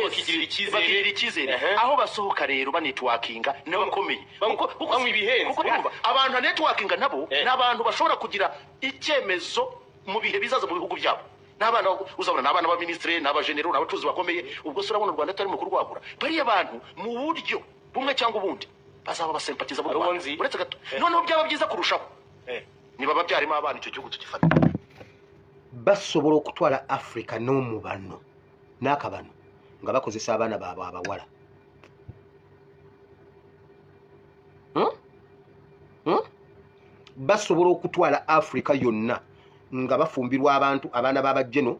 bakigirira icyizere aho basohoka rero banetworkinga n'abakomeye, banywa ibihenze. Kuko abantu networkinga nabo ni abantu bashobora kugira icyemezo mu bihe bizaza mu bihugu byabo. N'abana uzabona n'abana ba ministre n'abagenero n'abacuruzi bakomeye. Ubwo se urabona u Rwanda tutari mu kurwagura? Bariya bantu mu buryo bumwe cyangwa ubundi bazaba basempatiza b'u Rwanda. Uretse gato noneho byaba byiza kurushaho niba babyarimo abana icyo gihugu tugifata. Basobola okutwala Africa n'omubano n'akabano nga bakozesa abaana baabwe abawala. Basobola okutwala Africa yonna nga bafumbirwa abantu, abaana b'abajjeno,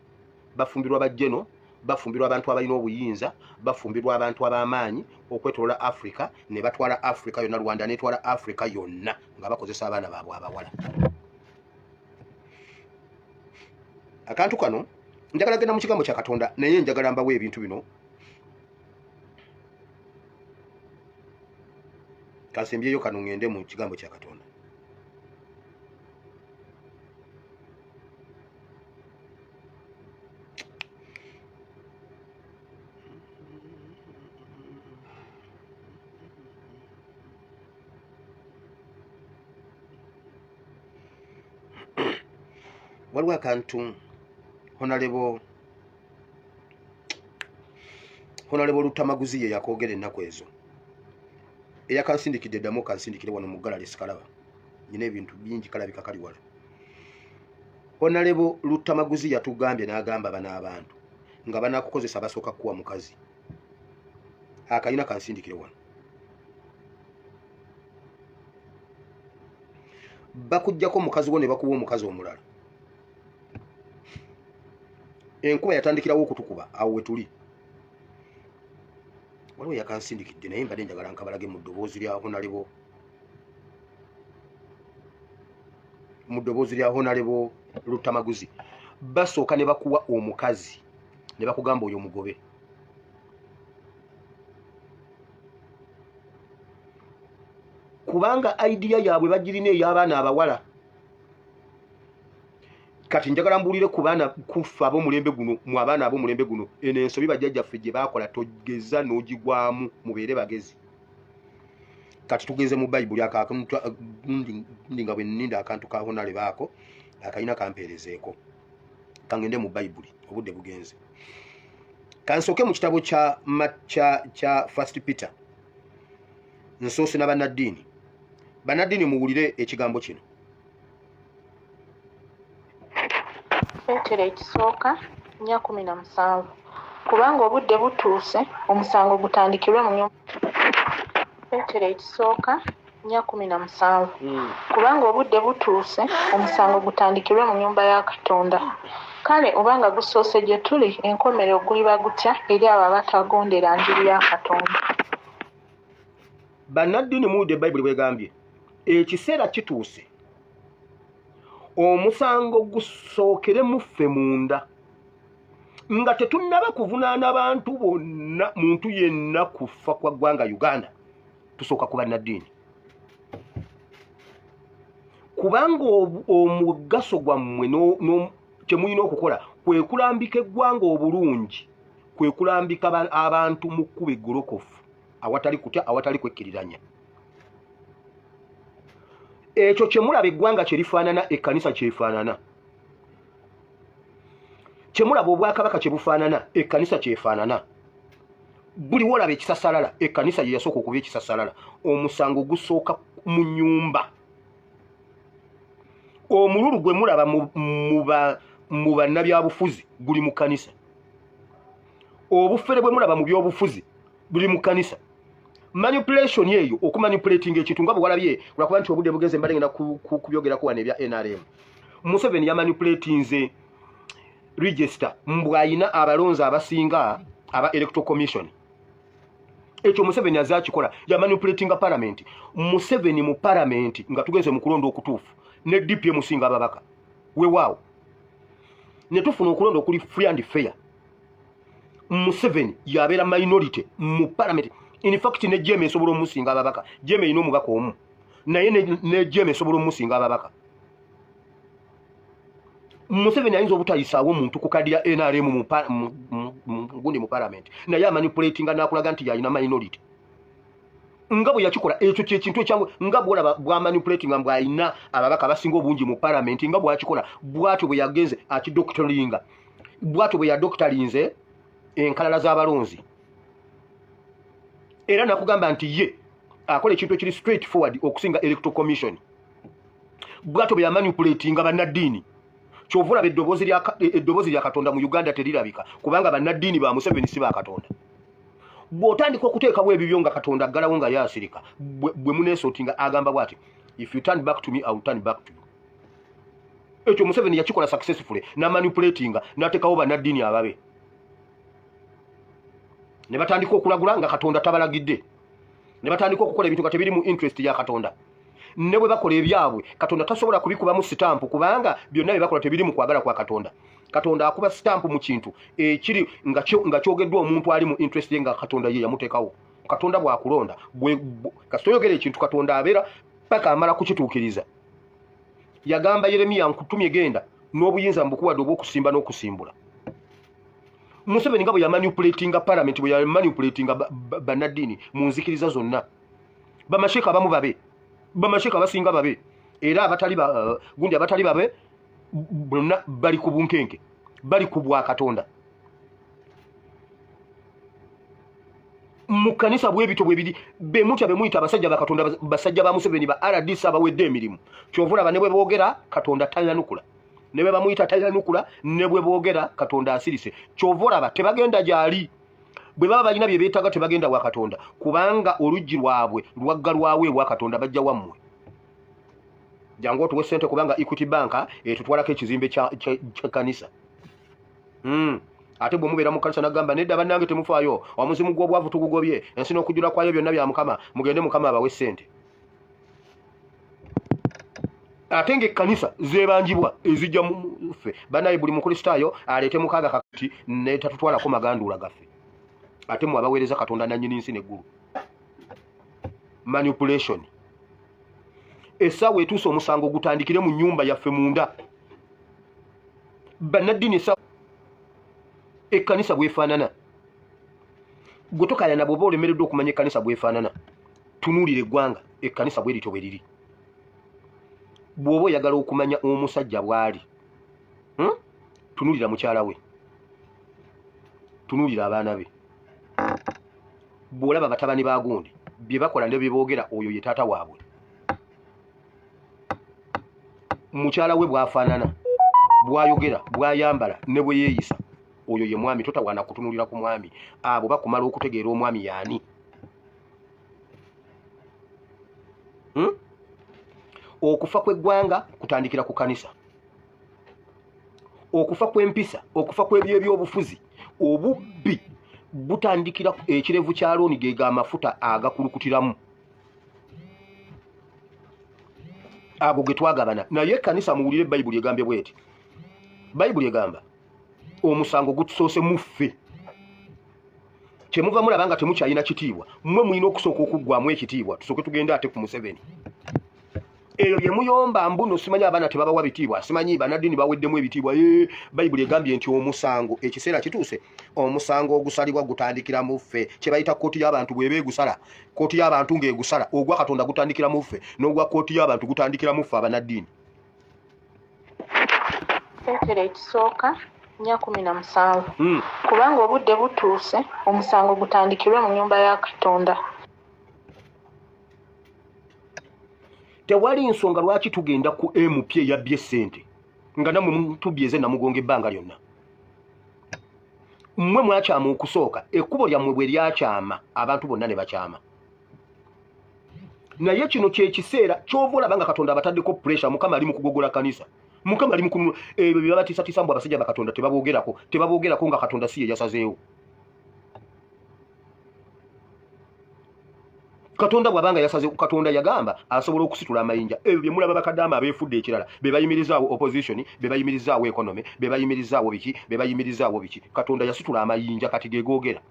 bafumbirwa bajjeno, bafumbirwa abantu abalina obuyinza, bafumbirwa abantu ab'amaanyi okwetoloola Africa, ne batwala Africa yonna. Rwanda netwala Africa yonna nga bakozesa abaana baabwe abawala. Akantu kano njagala genda mu kigambo kya Katonda, naye njagala mbawe ebintu bino. Kansembyeyo kano ngende mu kigambo kya Katonda. Waliwo akantu Honorable Lutamaguzi ye yakoogera ennaku ezo, eyakansindikidde ddamu kansindikire wano mu ggalale sikalaba, nyina ebintu bingi kalabika kali wala. Honorable Lutamaguzi yatugambye n'agamba bano abantu nga banaakukozesa basooka kuwa mukazi. Akayina kansindikire wano. Bakuggyako mukazi wo ne bakuwa omukazi omulala. Enkuba yatandikirawo okutukuba awo we tuli. Waliwo yakansindikidde naye mbadde njagala nkabalage mu ddoboozi lya Honorable, mu ddoboozi lya Honorable Lutamaguzi. Basooka ne bakuwa omukazi ne bakugamba oyo mugobe. Kubanga idea yaabwe bagirina ey'abaana abawala. Kati njagala mbuulire ku baana kufa ab'omulembe guno, mu abaana ab'omulembe guno, eno ensobi bajjajjaffe gye baakola togeza n'ogigwamu, mubeere bagezi. Kati tugenze mu Bayibuli ndi nga bwe nninda akantu ka Honale baako akayina kampeerezeeko. Kangende mu Bayibuli, obudde bugenze. Kansooke mu kitabo kya First Peter. Nsoose na bannaddiini. Bannaddiini muwulire ekigambo kino. Peetero ekisooka 4:17. Kubanga obudde butuuse omusango gutandikirwe mu nyumba. Peetero ekisooka 4:17. Kubanga obudde butuuse omusango gutandikirwe mu nyumba ya Katonda. Kale obanga gusoose gye tuli, enkomerero guliba gutya eri abo abatagondera njiri ya Katonda. Bannaddiini muwulidde Bayibuli bwegambye, ekiseera kituuse omusango gusookere mu ffe munda, nga tetunnaba kuvunaana bantu bonna, muntu yenna kufa kwa ggwanga Uganda. Tusooka ku bannaddiini, kubanga omugaso gwammwe kye mulina okukola kwe kulambika eggwanga obulungi, kwe kulambika abantu mu kkubo eggolokofu awatali kutya, awatali kwekkiriranya. Ekyo kye mulaba eggwanga kye lifaanana, ekkanisa kyefaanana. Kye mulaba obwakabaka kye bufaanana, ekkanisa kyefaanana. Buli w'olaba ekisasalala, ekkanisa ye yasooka okuba ekisasalala. Omusango gusooka mu nnyumba. Omululu gwe mulaba mu bannabyabufuzi guli mu kkanisa. Obufere bwe mulaba mu byobufuzi buli mu kkanisa. Manipulation eyo, okumanipulating ekintu nga bwe walabye, lwakuba nti obudde bugeze mbadde ngenda kubyogerako wano ebya NRM. Museveni yamanipulatinze register mbw ayina abalonzi abasinga aba Electoral Commission. Ekyo Museveni azze akikola, yamanipulatinga parliament. Museveni mu parliament nga tugenze mu kulonda okutuufu ne DP emusinga ababaka. Weewaawo ne tufuna okulonda okuli free and fair. Museveni yabeera minority mu parliament. In fact ne JM esobola omusinga ababaka. JM erina omubaka omu, naye ne JM esobola omusinga ababaka. Museveni ayinza obutayisaawo omuntu ku kadi ya NRM gundi mu parliament, naye amanipulatinga n'akulaga nti yalina minority. Nga bwe yakikola ekyo kyekintu ekyangu, nga bw'olaba bw'amanipulatinga mbw'alina ababaka abasinga obungi mu parliament, nga bw'akikola bw'atyo bwe yagenze akidoctoringa, bw'atyo bwe yadoctorinze enkalala z'abalonzi. Era nakugamba nti ye akola ekintu ekiri straight forward okusinga Electoral Commission. Bw'atyo bwe yamanipulatinga bannaddiini. Kyova olaba eddoboozi lya Katonda mu Uganda terirabika, kubanga bannaddiini ba Museveni si ba Katonda. Bw'otandika okuteekawo ebibyo nga Katonda aggalawo nga yaasirika, bwe muneesootinga agamba bw'ati, If you turn back to me, I will turn back to you. Ekyo Museveni yakikola successfully, n'amanipulatinga, n'ateekawo bannaddiini ababe ne batandika okulagula nga Katonda tabalagidde, ne batandika okukola ebintu nga tebiri mu interest ya Katonda. Ne bwe bakola ebyabwe, Katonda tasobola kubikubamu sitampu, kubanga byonna bye bakola tebiri mu kwagala kwa Katonda. Katonda akuba sitampu mu kintu ekiri nga kyogeddwa omuntu ali mu interest ye, nga Katonda ye yamuteekawo. Katonda bw'akulonda, kasita oyogera ekintu, Katonda abeera paka amala kukituukiriza. Yagamba Yeremiya, nkutumye, genda n'obuyinza mbukuwadde obw'okusimba n'okusimbula. Museveni nga bwe yamanipulatinga parliament, bwe yamanipulatinga bannaddiini mu nzikiriza zonna, bamasheeka abamu babe, bamasheeka abasinga babe, era abatali gundi, abatali babe bonna bali ku bunkenke, bali ku bwa Katonda. Mu kkanisa bwe bityo bwe biri. Bemutya bemuyita abasajja ba Katonda, basajja ba Museveni, ba RDC abawedde emirimu. Kyova olaba ne bwe boogera Katonda tayanukula, ne bwe bamuyita tayanukula, ne bwe boogera Katonda asirise. Kyova olaba tebagenda gy'ali. Bwe baba balina bye beetaaga tebagenda wa Katonda, kubanga oluggi lwabwe lwaggalwawo ewa Katonda. Bajja wammwe, jangu otuwe ssente, kubanga Equity Bank etutwalako ekizimbe kya kanisa. Ate bwe mubeera mu kanisa nagamba, nedda bannange, temufaayo, omuzimu gw'obwavu tugugobye, ensi n'okujula kwayo byonna bya Mukama, mugende Mukama abawe ssente. Ate ng'ekkanisa zeebanjibwa ezijja mu ffe. Bannaye, buli mukristaayo aleete 6 kakati netatutwalako maganduula gaffe. Ate mwe abaweereza Katonda nannyini nsi n'eggulu. Manipulation. Essaawa etuuse omusango gutandikire mu nnyumba yaffe munda, bannaddiini. Essaawa ekkanisa bwefaanana, gwe tokayana. Bw'oba olemereddwa okumanya ekkanisa bwefaanana, tunuulira eggwanga, ekkanisa bwe lityo bwe riri. Bw'oba oyagala okumanya omusajja bw'ali, Tunuulira mukyala we, tunuulira abaana be. Bw'olaba batabani ba gundi bye bakola ne bye boogera, oyo ye taata waabwe. Mukyala we bw'afaanana, bw'ayogera, bw'ayambala ne bwe yeeyisa, oyo ye mwami. Totawaana kutunuulira ku mwami. Abo bakumala okutegeera omwami yaani, Okufa kw'eggwanga kutandikira ku kanisa. Okufa kw'empisa, okufa kw'ebyebyobufuzi, obubbi butandikira ekirevu kya looni, ge g'amafuta agakulukutiramu ago ge twagabana. Naye ekkanisa, muwulire, Bayibuli egambye bweti. Bayibuli egamba omusango gutusoose mu ffe. Kyemuva mulaba nga temukyalina kitiibwa, mmwe mulina okusooka okuggwamu ekitiibwa, tusooke tugende ate ku Museveni. Eyo bye muyomba mbuno, simanyi abaana tebabawa bitiibwa, simanyi bannaddiini baweddemu ebitiibwa. Bayibuli egambye nti omusango, ekiseera kituuse omusango ogusalibwa gutandikira mu ffe. Kye bayita kkooti y'abantu bw'eba egusala, kkooti y'abantu ng'egusala, ogwa Katonda gutandikira mu ffe, n'ogwa kkooti y'abantu gutandikira mu ffe abannaddiini. Peetero ekisooka 4:17. Kubanga obudde butuuse omusango gutandikirwe mu nnyumba ya Katonda. Tewali nsonga lwaki tugenda ku MP eyabbye essente nga nammwe mutubyeze Namugongo ebbanga lyonna. Mmwe mwakyama okusooka, ekkubo lyammwe bwe lyakyama, abantu bonna ne bakyama. Naye kino kyekiseera kyova olaba nga Katonda abataddeko pressure. Mukama ali mu kugogola kanisa, Mukama ali mu ebyo bye babatiisatiisa mbu abasajja bakatonda tebaboogerako, tebaboogerako nga Katonda si ye yasazeewo. Katonda bw'abanga yasaze, Katonda yagamba asobola okusitula amayinja. Ebyo bye mulaba bakadaama abeefudde ekirala be bayimirizaawo opposition, be bayimirizaawo economy, be bayimirizaawo biki, be bayimirizaawo biki. Katonda yasitula amayinja, kati ge googera.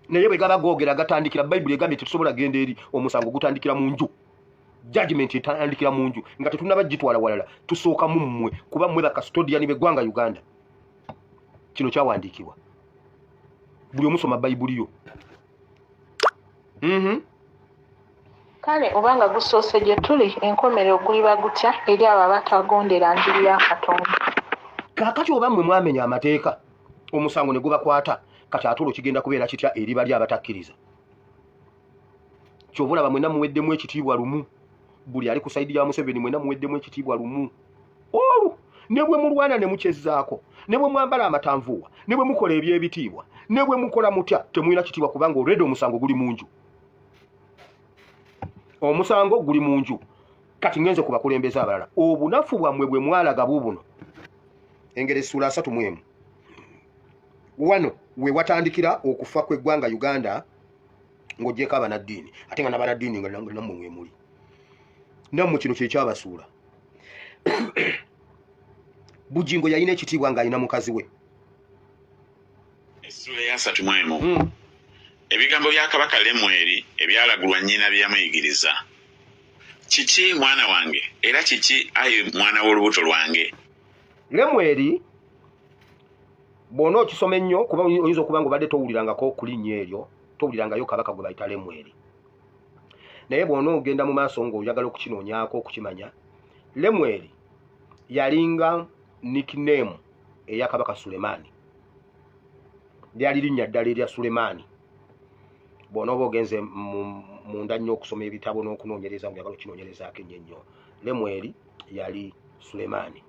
Naye bwe gaba googera gatandikira, Bayibuli egambye tetusobola genda eri, omusango gutandikira mu nju. Judgment etandikira mu nju nga tetunaba gitwala walala. Tusooka mu mmwe, kuba mmwe bakastodiani b'eggwanga Uganda. Kino kyawandiikibwa, buli omusoma Bayibuli yo. Kale obanga gusoose gye tuli, enkomerero guliba gutya eri abo abatagondera njiri ya Katonda? Kaakati oba mmwe mwamenya amateeka, omusango ne gubakwata, kati ate olwo kigenda kubeera kitya eri bali abatakkiriza? Kyova olaba mwenna muweddemu ekitiibwa lumu. Buli ali ku side ya Museveni, mwenna muweddemu ekitiibwa lumu olwo. Ne bwe mulwana ne mukyezzaako, ne bwe mwambala amatanvuwa, ne bwe mukola ebyebitiibwa, ne bwe mukola mutya, temulina kitiibwa, kubanga olwedde omusango guli mu nju. Omusango guli mu nju. Kati ngenze ku bakulembeze abalala, obunafu bwammwe bwe mwalaga buubuno. Engeri essula 31 wano we watandikira okufa kw'eggwanga Uganda ng'oggyeko abanaddiini, ate nga n'abanaddiini nga nammwe mwe muli, nammwe kino kye kyabasuula. Bujingo yalina ekitiibwa ng'alina mukazi we. Essula eya 31. Ebigambo bya Kabaka Lemweri ebyalagulwa nnyina bye yamuyigiriza. Kiki mwana wange, era kiki ayi mwana w'olubuto lwange? Lemweri bw'ona okisoma ennyo, kuba oyinza okuba nga obadde towulirangako ku linnya eryo, towulirangayo kabaka gwe bayita Lemweri. Naye bw'ona ogenda mu maaso ng'oyagala okukinoonyaako okukimanya, Lemweri yalinga nickname eya Kabaka Sulemaani. Lyali linnya ddala erya Sulemaani. Bw'onooba ogenze munda nnyo okusoma ebitabo n'okunoonyereza ng'oyagala okukinoonyerezaako ennyo ennyo, Lemweri yali Sulemaani.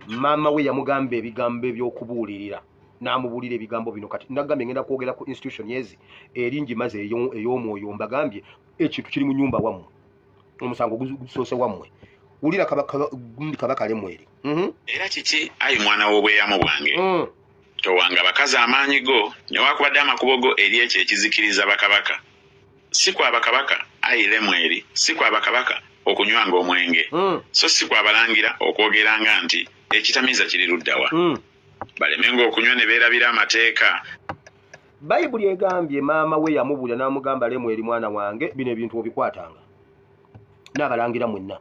Maama we yamugamba ebigambo eby'okubuulirira, n'amubuulira ebigambo bino. Kati nagambye ngenda kwogera ku institution ezi eri ngimaze ey'omwoyo, mbagambye ekintu kiri mu nnyumba wammwe, omusango gusoose wammwe. Wulira Kabaka Lemweri. Era kiki ayi mwana w'obweyamu bwange? Towanga bakazi amaanyi go, newaakubadde amakubo go eri ekyo ekizikiriza bakabaka. Si kwa bakabaka, ayi Lemweri, si kwa bakabaka okunywanga omwenge, so si kwa balangira okwogeranga nti ekitamiiza kiri ludda wa. Balemenga okunywa ne beerabira amateeka. Bayibuli egambye maama we yamubuulira n'amugamba, Lemweri mwana wange, bino ebintu obikwatanga n'abalangira mwenna.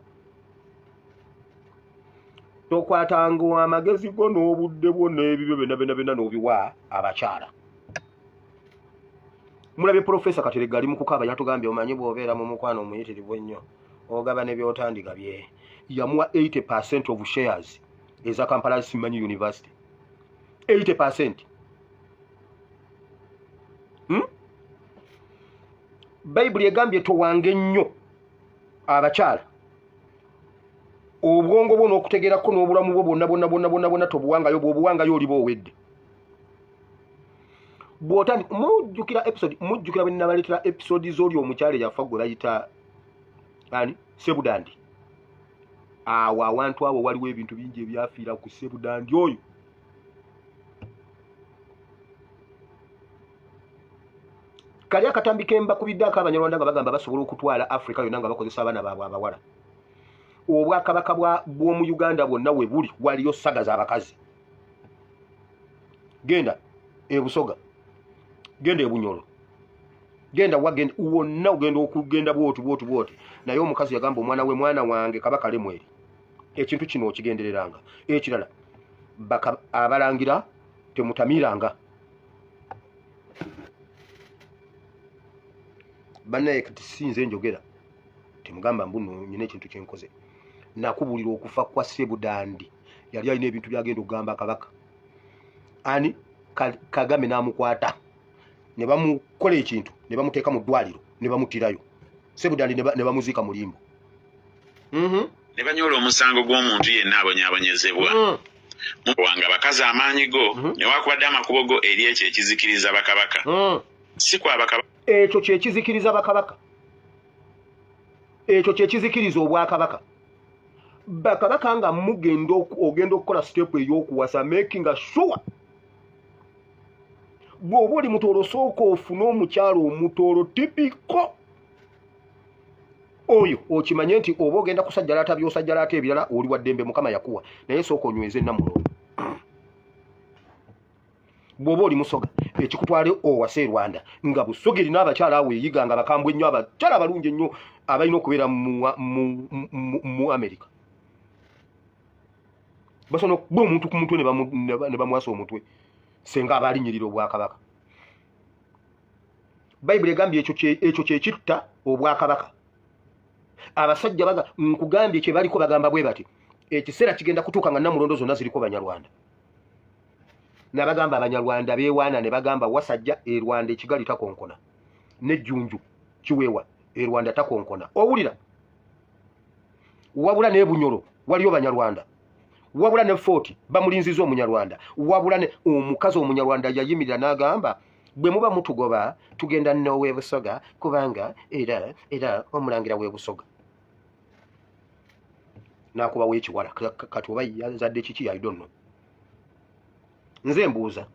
Tokwatanga amagezi go n'obudde bwo n'ebibyo byonna byonna byonna n'obiwa abakyala. Mulabye Profesa Kateregga ali mu kukaaba, yatugambye omanyi bw'obeera mu mukwano omuyitirivu ennyo ogaba ne by'otandigabye. Yamuwa 80% of shares eza Kampala Simanyi University. 80%. Bayibuli egambye towange nnyo abakyala. Obwongo bwo n'okutegeerako n'obulamu bwo bwonna bwonna bwonna bwonna bwonna tobuwangayo, bw'obuwangayo oliba owedde. Bw'otandika mujjukira episode, mujjukira bwe nnabaleetera episode z'oli omukyala eyafa gwe bayita ani, Sebudandi. Awo awantu awo waliwo ebintu bingi ebyafiira ku Sebudandi oyo. Kali akatambi ke mbakubiddeko Abanyarwanda nga bagamba basobola okutwala Africa yonna nga bakozesa abaana baabwe abawala. Obwakabaka bw'omu Uganda bwonna we buli waliyo saga z'abakazi. Genda e Busoga, genda e Bunyoro, genda wagenda wonna ogenda okugenda bwoti bwoti bwoti. Naye omukazi yagamba omwana we, mwana wange Kabaka Lemweri, ekintu kino okigendereranga. Ekirala, abalangira temutamiranga. Bannaye kati si nze njogera, temugamba mbu nno nnina ekintu kye nkoze. Nakubuulira okufa kwa Sebudandi, yali alina ebintu by'agenda okugamba kabaka. Ani Kagame n'amukwata ne bamukola ekintu ne bamuteeka mu ddwaliro ne bamuttirayo. Sebudandi ne bamuziika mu limbo. Ne banyoola omusango gw'omuntu yenna abonyaabonyezebwa. Wanga bakazi amaanyi go, newaakubadde amakubo go eri ekyo ekizikiriza bakabaka. Si kwa bakabaka. Ekyo kye kizikiriza bakabaka. Ekyo kye kizikiriza obwakabaka. Bakabaka nga mugenda ogenda okukola step ey'okuwasa, making sure bw'oba oli mutoolo sooka ofune omukyalo omutoolo tipiko oyo, okimanye nti oba ogenda kusajjalaata by'osajjalaata ebirala oli wa ddembe, Mukama yakuwa, naye sooka onyweze Namulondo. Bw'oba oli Musoga ekikutwale owase e Rwanda nga Busoga erina abakyala awo eyiga nga bakambwe ennyo, abakyala abalungi ennyo abalina okubeera mu Amerika. Basobola okuba omuntu ku mutwe ne bamuwasa omutwe senga aba alinnyirira obwakabaka. Bayibuli egambye ekyo kye kitta obwakabaka. Abasajja baga nkugambye kye baliko bagamba bwe bati, ekiseera kigenda kutuuka nga Namulondo zonna ziriko Banyarwanda. Nabagamba Abanyarwanda beewaana ne bagamba wasajja e Rwanda ekigali takonkona, n'ejjunju kiweewa e Rwanda takonkona. Owulira? Wabula n'e Bunyoro waliyo Banyarwanda, wabula ne Fort bamulinziza Omunyarwanda, wabula ne omukazi Omunyarwanda yayimirira n'agamba bwe muba mutugoba tugenda n'ow'e Busoga kubanga era omulangira w'e Busoga. N'akubawo ekiwala. Kati oba yazadde kiki, I don't know. Nze mbuuza,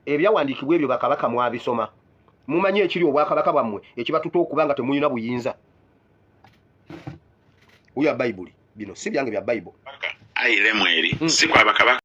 ebyawandiikibwa ebyo bakabaka mwabisoma? Mumanyi ekiri obwakabaka bwammwe ekibatuta okuba nga temulina buyinza? Oya Bayibuli, bino si byange, bya Bayibuli. Ayi Lemweri, si kwa bakabaka.